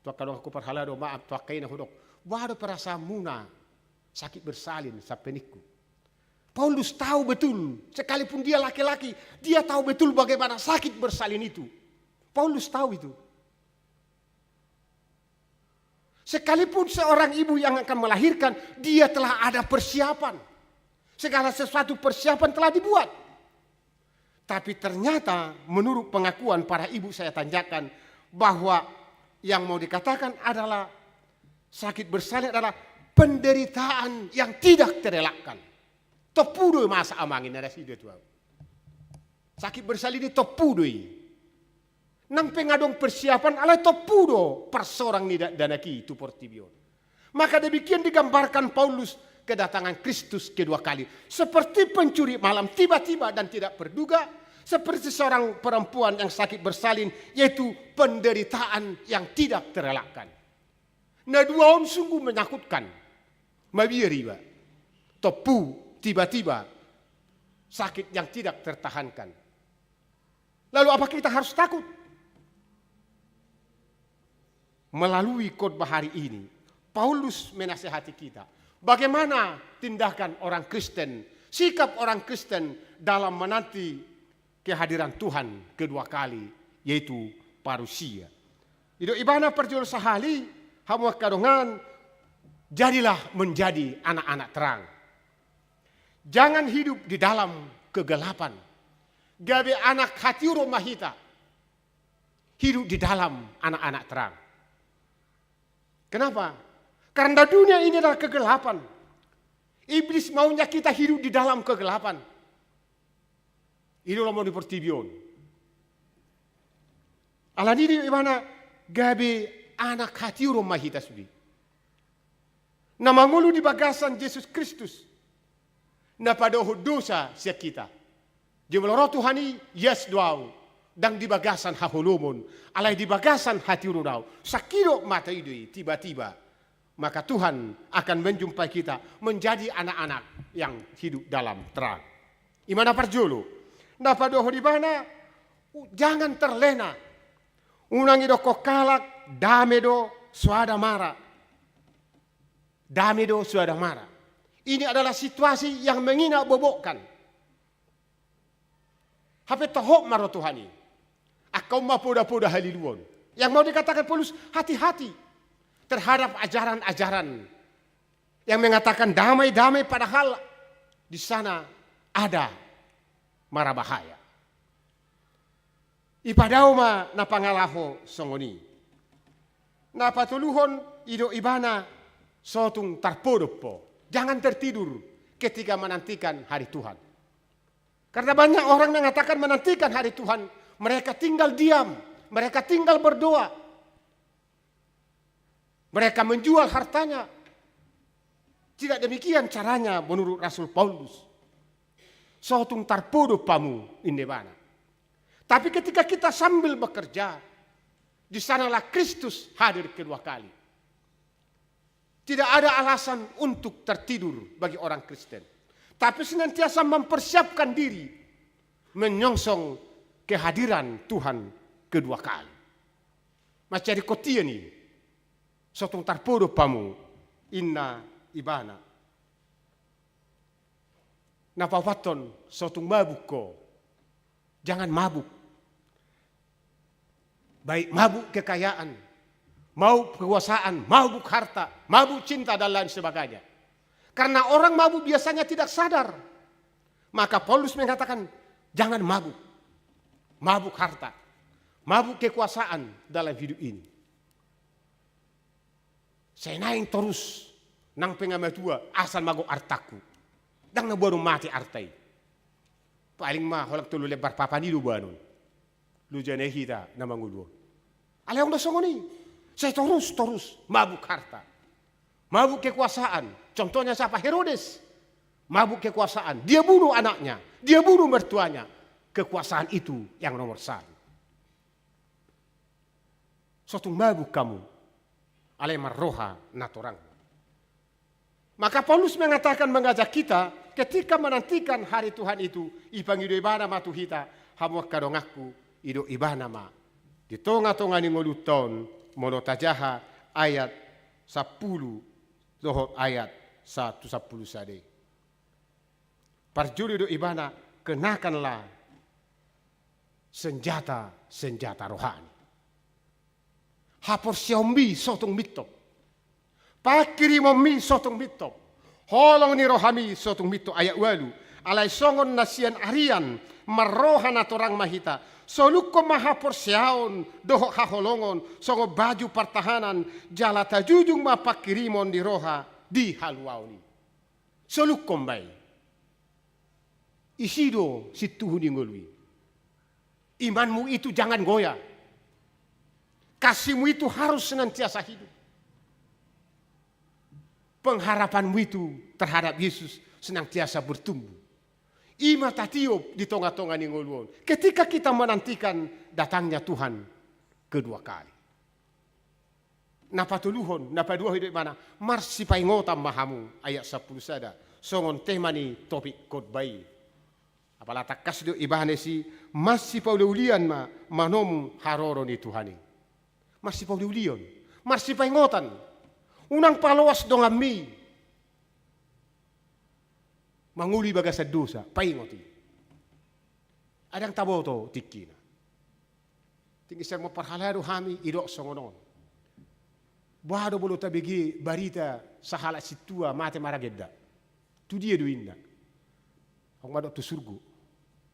Tu angka donganku parhalado, maaf, tu angka ina hudok. Boha do perasaanmuna sakit bersalin sampe ningku? Paulus tahu betul, sekalipun dia laki-laki, dia tahu betul bagaimana sakit bersalin itu. Paulus tahu itu. Sekalipun seorang ibu yang akan melahirkan, dia telah ada persiapan. Segala sesuatu persiapan telah dibuat. Tapi ternyata menurut pengakuan para ibu, saya tanyakan, bahwa yang mau dikatakan adalah sakit bersalin adalah penderitaan yang tidak terelakkan. Tompu do i masa amangin ada sida tu au. Sakit bersalin i tompu do i. Nang pe nga adong persiapan, alai tompu do parsorang ni dakdanak i tu portibi on. Maka demikian digambarkan Paulus kedatangan Kristus kedua kali. Seperti pencuri malam tiba-tiba dan tidak terduga, seperti seorang perempuan yang sakit bersalin, yaitu penderitaan yang tidak terelakkan. Na dua on sungguh menakutkan. Mabiar iba. Tompu, tiba-tiba. Sakit yang tidak tertahankan. Lalu apa kita harus takut? Melalui khotbah hari ini, Paulus menasehati kita. Bagaimana tindakan orang Kristen, sikap orang Kristen dalam menanti kehadiran Tuhan kedua kali, yaitu parousia. I do ibana parjolo sahali, hamu angka dongan, jadilah menjadi anak-anak terang. Jangan hidup di dalam kegelapan. Gabe anak hatiuron ma hita. Hidup di dalam anak-anak terang. Kenapa? Karena dunia ini adalah kegelapan. Iblis maunya kita hidup di dalam kegelapan. I do lomo ni portibi on. Alani i do ibana gabe anak hatiuron ma hita sude. Na mangolu di bagasan Jesus Kristus. Na padohot dosa sian hita. Jumolo ro Tuhan i, ias do au. Ndang di bagasan haholomon. Alai di bagasan hatiuron au. Sangkidop mata i do i, tiba-tiba. Maka Tuhan akan menjumpai kita menjadi anak-anak yang hidup dalam terang. I ma na parjolo. Na padohot ibana, u-, jangan terlena. Unang idokkon halak, dame do, soada mara. Dame do, soada mara. Ini adalah situasi yang menginabobokkan. Hape toho ma ro Tuhan i. Angka on ma poda-poda haliluon. Yang mau dikatakan Paulus, hati-hati terhadap ajaran-ajaran yang mengatakan damai-damai, padahal di sana ada mara bahaya. Ipadao ma na pangalaho songon i. Na patoluhon, didok ibana, so tung tarpodop ho. Jangan tertidur ketika menantikan hari Tuhan. Karena banyak orang mengatakan menantikan hari Tuhan, mereka tinggal diam, mereka tinggal berdoa. Mereka menjual hartanya. Tidak demikian caranya menurut Rasul Paulus. So tung tarpodop hamu, ninna ibana. Tapi ketika kita sambil bekerja, di sanalah Kristus hadir kedua kali. Tidak ada alasan untuk tertidur bagi orang Kristen. Tapi senantiasa mempersiapkan diri menyongsong kehadiran Tuhan kedua kali. Mansai didok ia ni, so tung tarpodop hamu, ninna ibana. Na paopathon, so tung mabuk ho. Jangan mabuk. Baik mabuk kekayaan, mabuk kekuasaan, mabuk harta, mabuk cinta, dan lain sebagainya. Karena orang mabuk biasanya tidak sadar. Maka Paulus mengatakan, jangan mabuk. Mabuk harta, mabuk kekuasaan dalam hidup ini. Sai naeng torus, nang pe nga matua, asal mago artangku. Ndang na boanon mate arta i. Paling ma holan tolu lembar papan i do boanon. Loja na i hita na mangolu on. Alai adong do songon i. Sai torus, torus mabuk harta, mabuk kekuasaan. Contohnya siapa? Herodes. Mabuk kekuasaan. Dia bunuh anaknya. Dia bunuh mertuanya. Kekuasaan itu yang nomor satu. So tung mabuk hamu, alai marroha na torang. Maka Paulus mengatakan, mengajak kita, ketika menantikan hari Tuhan itu, ipangido ibana ma tu hita, hamu angka donganku, didok ibana ma. Di tonga-tonga ni ngolunta on, molo tajaha ayat sampulu dohot ayat sa-, tu sampulu sada i. Parjolo didok ibana, kenakanlah senjata-senjata rohani. Haporseaonmi so tung mintop. Pangkirimonmi so tung mintop. Holong ni rohami so tung mintop, ayat ualu. Alai songon na sian arian, marroha na torang ma hita. Solukkon ma haporseaon dohot haholongon, songon baju partahanan, jala tajujung ma pangkirimon ni roha di haluaon i. Solukkon ma i. Isi do sintuhu ni ngolu i. Imanmu itu jangan goyah. Kasihmu itu harus senantiasa hidup. Pengharapanmu itu terhadap Yesus senantiasa bertumbuh. I ma tatiop di tonga-tonga ni ngolu on, ketika kita menantikan datangnya Tuhan kedua kali. Na patoluhon, na paduahon, didok ibana, marsipaingotan ma hamu, ayat sampulu sada, songon tema ni topik khotbah i. Apala tangkas didok ibana disi, marsipauliulian ma manomu haroro ni Tuhan i. Marsipauliulion, marsipaingotan. Unang paloas donganmi mangolu di bagasan dosa, paingot i. Ai ndang taboto tingkina. Tingki sermon parhalado hami, didok songon on. Boha do molo tabege barita sahalak sintua mate maragenda? Tu dia do inna? Adong ma didok tu surgo.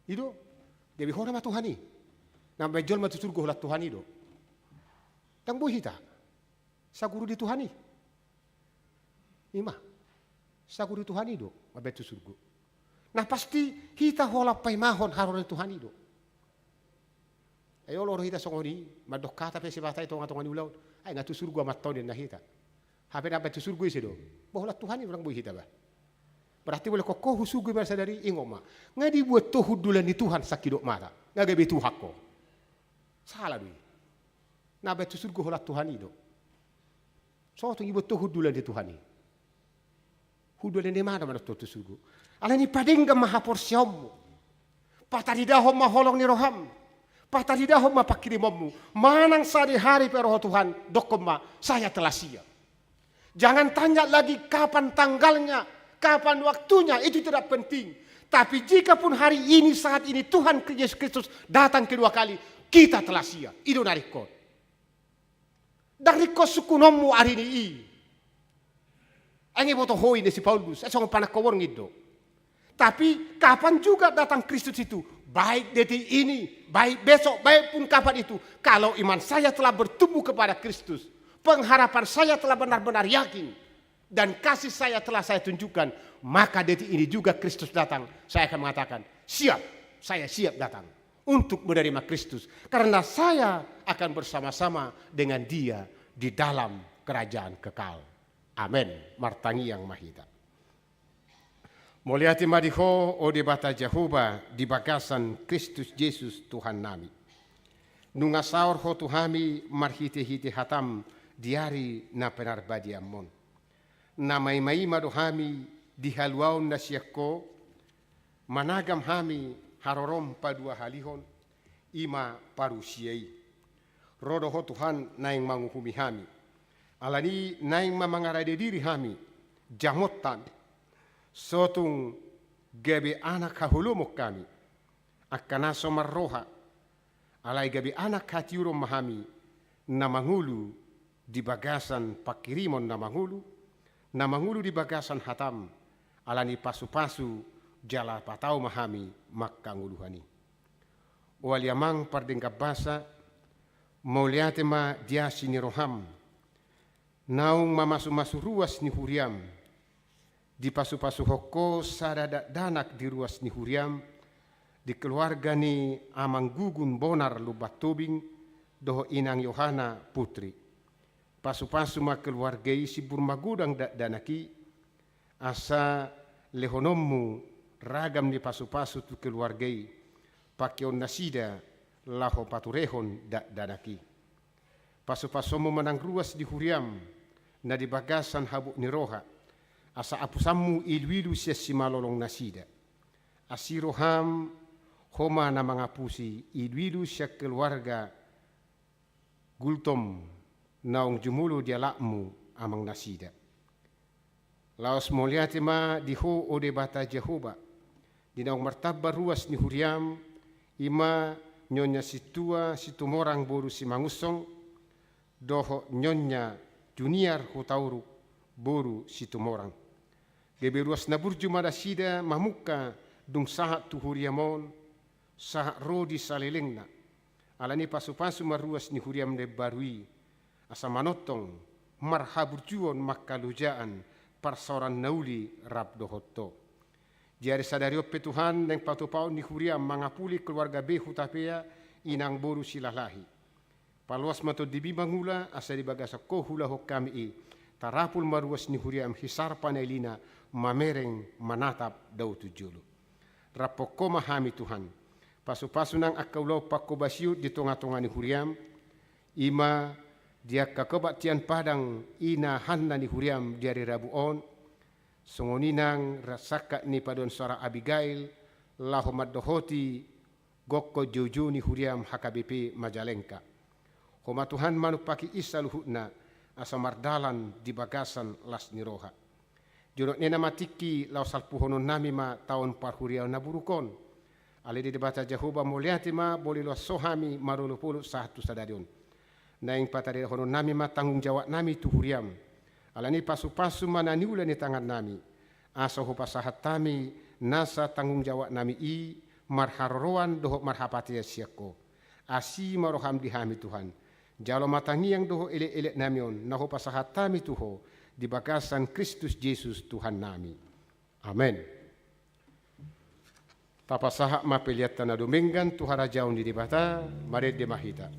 I do. Gabe hona ma Tuhan i. Na mambaen jolma tu surgo holan Tuhan i do. Ndang boi hita saguru di Tuhan i. I ma. Saguru di Tuhan i do mambaen tu surgo. Na pasti hita holan paimahon haroro ni Tuhan i do. Ai olo do hita songon i, mandok hata pe sibahen i tonga-tonga ni ulaon, ai nga tu surgo amanta on, ninna hita. Hape na mambaen tu surgo ise do? Ba holan Tuhan i, ndang boi hita ba. Berarti molo didok ho tu surgo i ma sadari, ingot ma, nga dibuat ho hundulan ni Tuhan sangkidop mata, nga gabe Tuhan ho. Sala do i. Na mambaen tu surgo holan Tuhan i do. So tung dibuat ho hundulan ni Tuhan i. Hundulan ni mana ma didok tu surgo? Alani i, padenggan ma haporseaonmu. Pataridahon ma holong ni roham. Pataridahon ma pangkirimonmu. Manang sadihari pe ro ho Tuhan, dokkon ma, saya telah siap. Jangan tanya lagi kapan tanggalnya, kapan waktunya, itu tidak penting. Tapi jikapun hari ini, saat ini Tuhan Yesus Kristus datang kedua kali, kita telah siap. I do na ringkot. Ndang ringkot sungkunonmu ari ni i. Ai nga diboto ho i na si Paulus, ai songon panangko borngin do. Tapi kapan juga datang Kristus itu, baik detik ini, baik besok, baik pun kapan itu, kalau iman saya telah bertumbuh kepada Kristus, pengharapan saya telah benar-benar yakin, dan kasih saya telah saya tunjukkan, maka detik ini juga Kristus datang, saya akan mengatakan, "Siap, saya siap datang untuk menerima Kristus, karena saya akan bersama-sama dengan Dia di dalam kerajaan kekal." Amen. Martangiang ma hita. Mauliate ma di Ho, o Debata Jahowa, di bagasan Kristus Jesus Tuhannami. Nunga saor Ho tu hami marhite-hite hataM di ari na pinarbadiaM on. Na maimaima do hami di haluaon na sian Ho, managam hami harorom paduahalihon, i ma parusia i. Ro do Ho Tuhan naeng manguhumi hami. Alani i naeng ma mangarade diri hami, jamot hami. So tung gabe anak haholomon hami. Angka na so marroha, alai gabe anak hatiuron ma hami, na mangolu di bagasan panghirimon na mangolu, na mangolu di bagasan hataM, alani pasu-pasu jala patau ma hami mangkangoluhon i. O ale Amang pardenggan basa, mauliate ma di asi ni rohaM, naung mamasu-masu ruas ni huriaM, dipasu-pasuhon Ho sada dakdanak di ruas ni huriaM, di keluarga ni Amang Gugun Bonar Lumban Tobing, dohot Inang Yohana Putri. Pasu-pasu ma keluarga i, simbur magodang dakdanak i, asa lehononMu ragam ni pasu-pasu tu keluarga i, pangkeon nasida laho paturehon dakdanak i. Pasu-pasuonMu ma nang ruas ni huriaM, na di bagasan habot ni roha, asa apusanMu ilu-ilu sian simalolong nasida. Asi rohaM, Ho ma na mangapusi ilu-ilu sian keluarga Gultom, naung jumolo di alapMu amang nasida. Laos mauliate ma di Ho, o Debata Jahowa, di naung martamba ruas ni huriaM, i ma Nyonya Sintua Situmorang boru Simangunsong, dohot Nyonya Juniar Hutauruk boru Situmorang. Gabe ruas na burju ma nasida mamungka dung sahat tu huriaM on, sahat ro di salelengna. Alani pasu-pasu ma ruas ni huriaM na imbaru i, asa manongtong marhaburjuon mangkalojaan parsaoran na uli rap dohot Ho. Di ari sadari on pe Tuhan, naeng patupaon ni huriaM mangapuli keluarga B Hutapea, inang boru Silalahi. Paloas ma tondiMi mangula, asa di bagasan Ho huulahon hami i, tarapul ma ruas ni huriaM hisar panailina, mamereng manatap dao tu jolo. Raphon Ho ma hami Tuhan. Pasu-pasu nang angka ulaon panghobasion di tonga-tonga ni huriaM, i ma di angka kebaktian padang i na hanna ni huriaM di ari Rabu on, songon i nang ra-, sangkap ni paduan suara Abigail, laho mandohoti gokhon joujou ni huriaM H K B P Majalengka. Ho ma Tuhan manumpahi i saluhutna, asa mardalan di bagasan las ni roha. Jonok ni na ma tingki laho salpuhononnami ma taon parhuriaon na buruk on. Ale Debata Jahowa, mauliate ma boi loas Ho hami marolopolop sahat tu sadari on. Naeng pataridahononnami ma tanggung jawabnami tu huriaM. Alani pasu-pasu ma na niula ni tangannami. Asa hupasahat hami nasa tanggung jawabnami i marharoroan dohot marhapatean sian Ho. Asi ma rohaM di hami Tuhan. Jalo ma tangiang dohot elek-eleknami on, na hupasahat hami tu Ho, di bagasan Kristus Jesus Tuhannami. Amen. Tapasahat ma peleanta na dumenggan tu harajaon ni Debata, marende ma hita.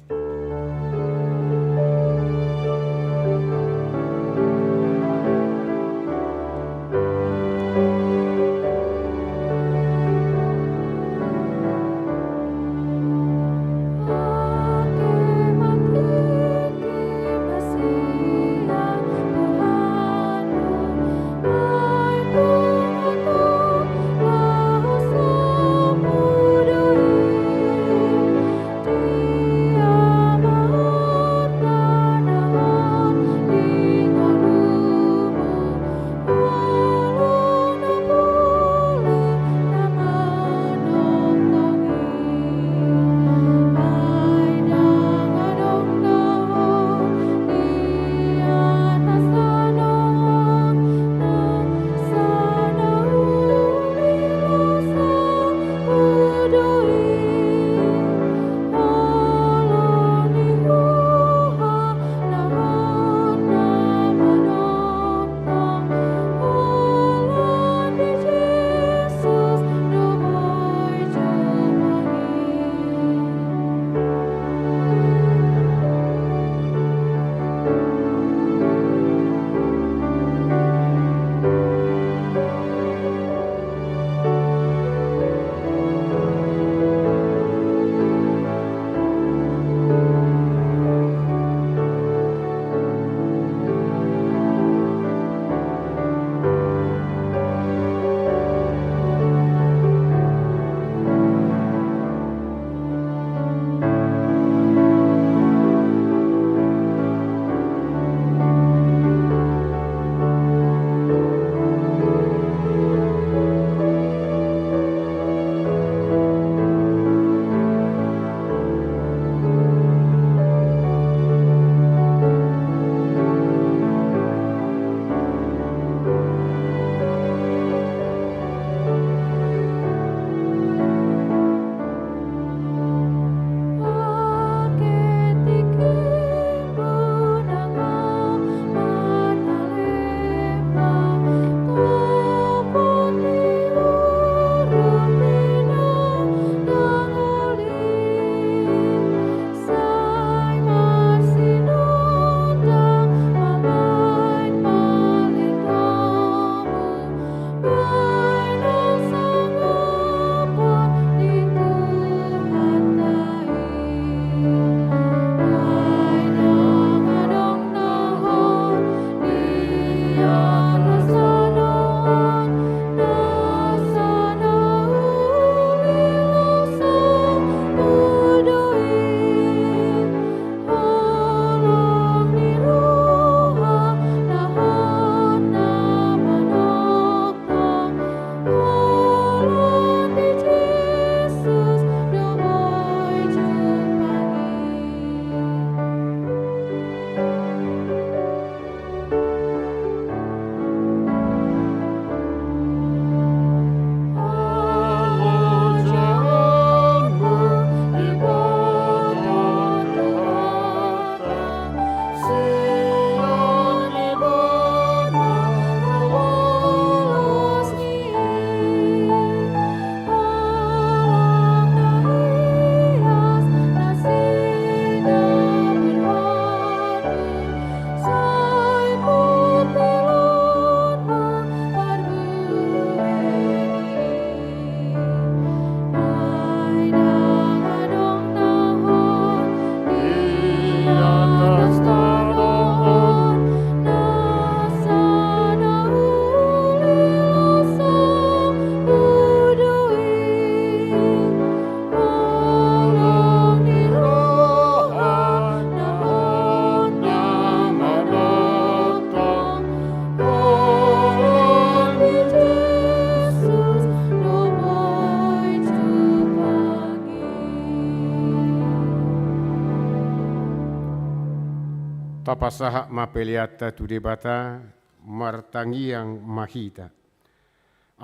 Tapasahat ma peleanta tu Debata, martangiang ma hita.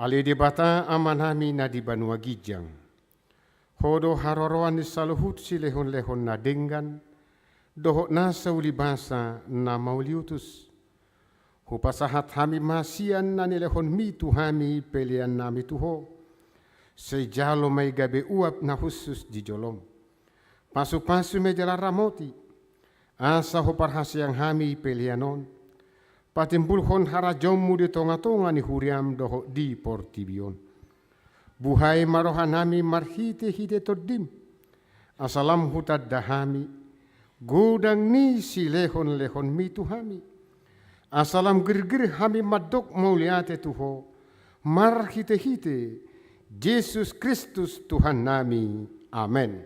Ale Debata Amanami na di banua ginjang, Ho do haroroan ni saluhut silehonlehon na denggan dohot nasa ulibasa na mauliutus. Hupasahat hami ma sian na nilehonmi tu hami peleannami tu Ho. Sai jalo ma i gabe uap na hushus di jolom. Pasupasu ma i jala ramoti, asa huparhaseang hami pelean on patimbulhon harajaonmu di tongatonga ni huriam dohot di portibi on. Buhai ma rohanami marhitehite Tondim, asa lam hutanda hami godang ni silehonlehonmi tu hami, asa lam girgir hami mandok mauliate tu Ho, marhitehite Jesus Kristus Tuhannami. Amen.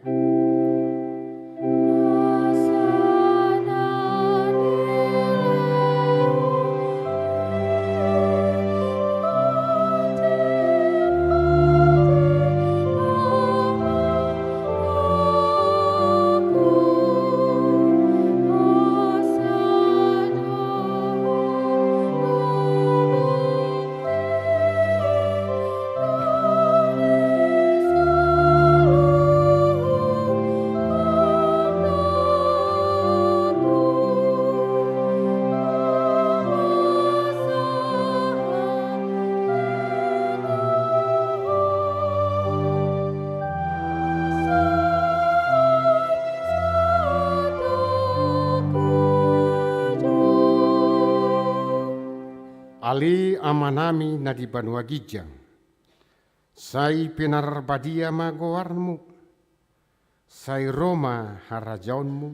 Ale Amanami na di banua ginjang, sai pinarbadia ma goarmu, sai ro ma harajaonmu,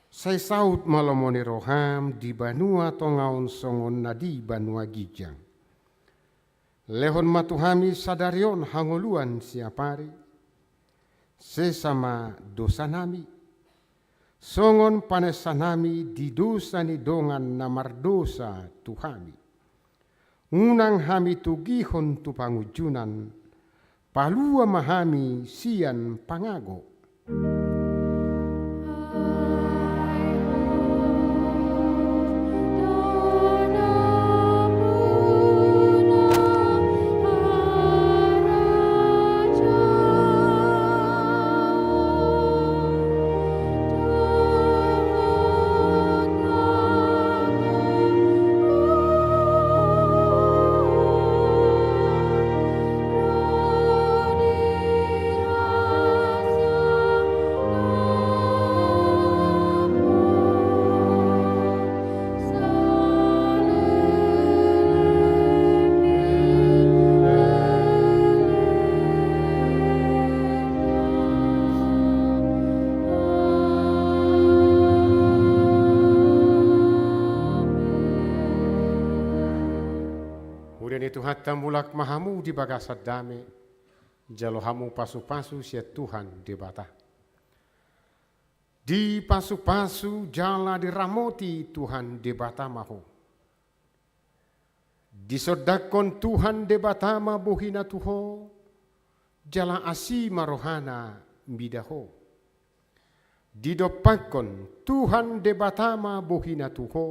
sai saut ma lomo ni roham di banua tonga on songon na di banua ginjang. Lehon ma tu hami sadari on hangoluan siapari, sesa ma dosanami, songon panesanami di dosa ni dongan na mardosa tu hami. Unang hami togihon tu pangunjunan, palua ma hami sian pangago. Huria ni Tuhanta, mulak ma hamu di bagasan dame, jalo hamu pasupasu sian Tuhan Debata. Dipasupasu jala diramoti Tuhan Debata ma ho. Disondangkon Tuhan Debata ma bohina tu ho, jala asi ma rohana mida ho. Didompakkon Tuhan Debata ma bohina tu ho,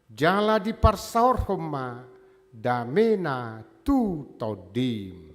jala diparsaorhon ma damena tu tondim.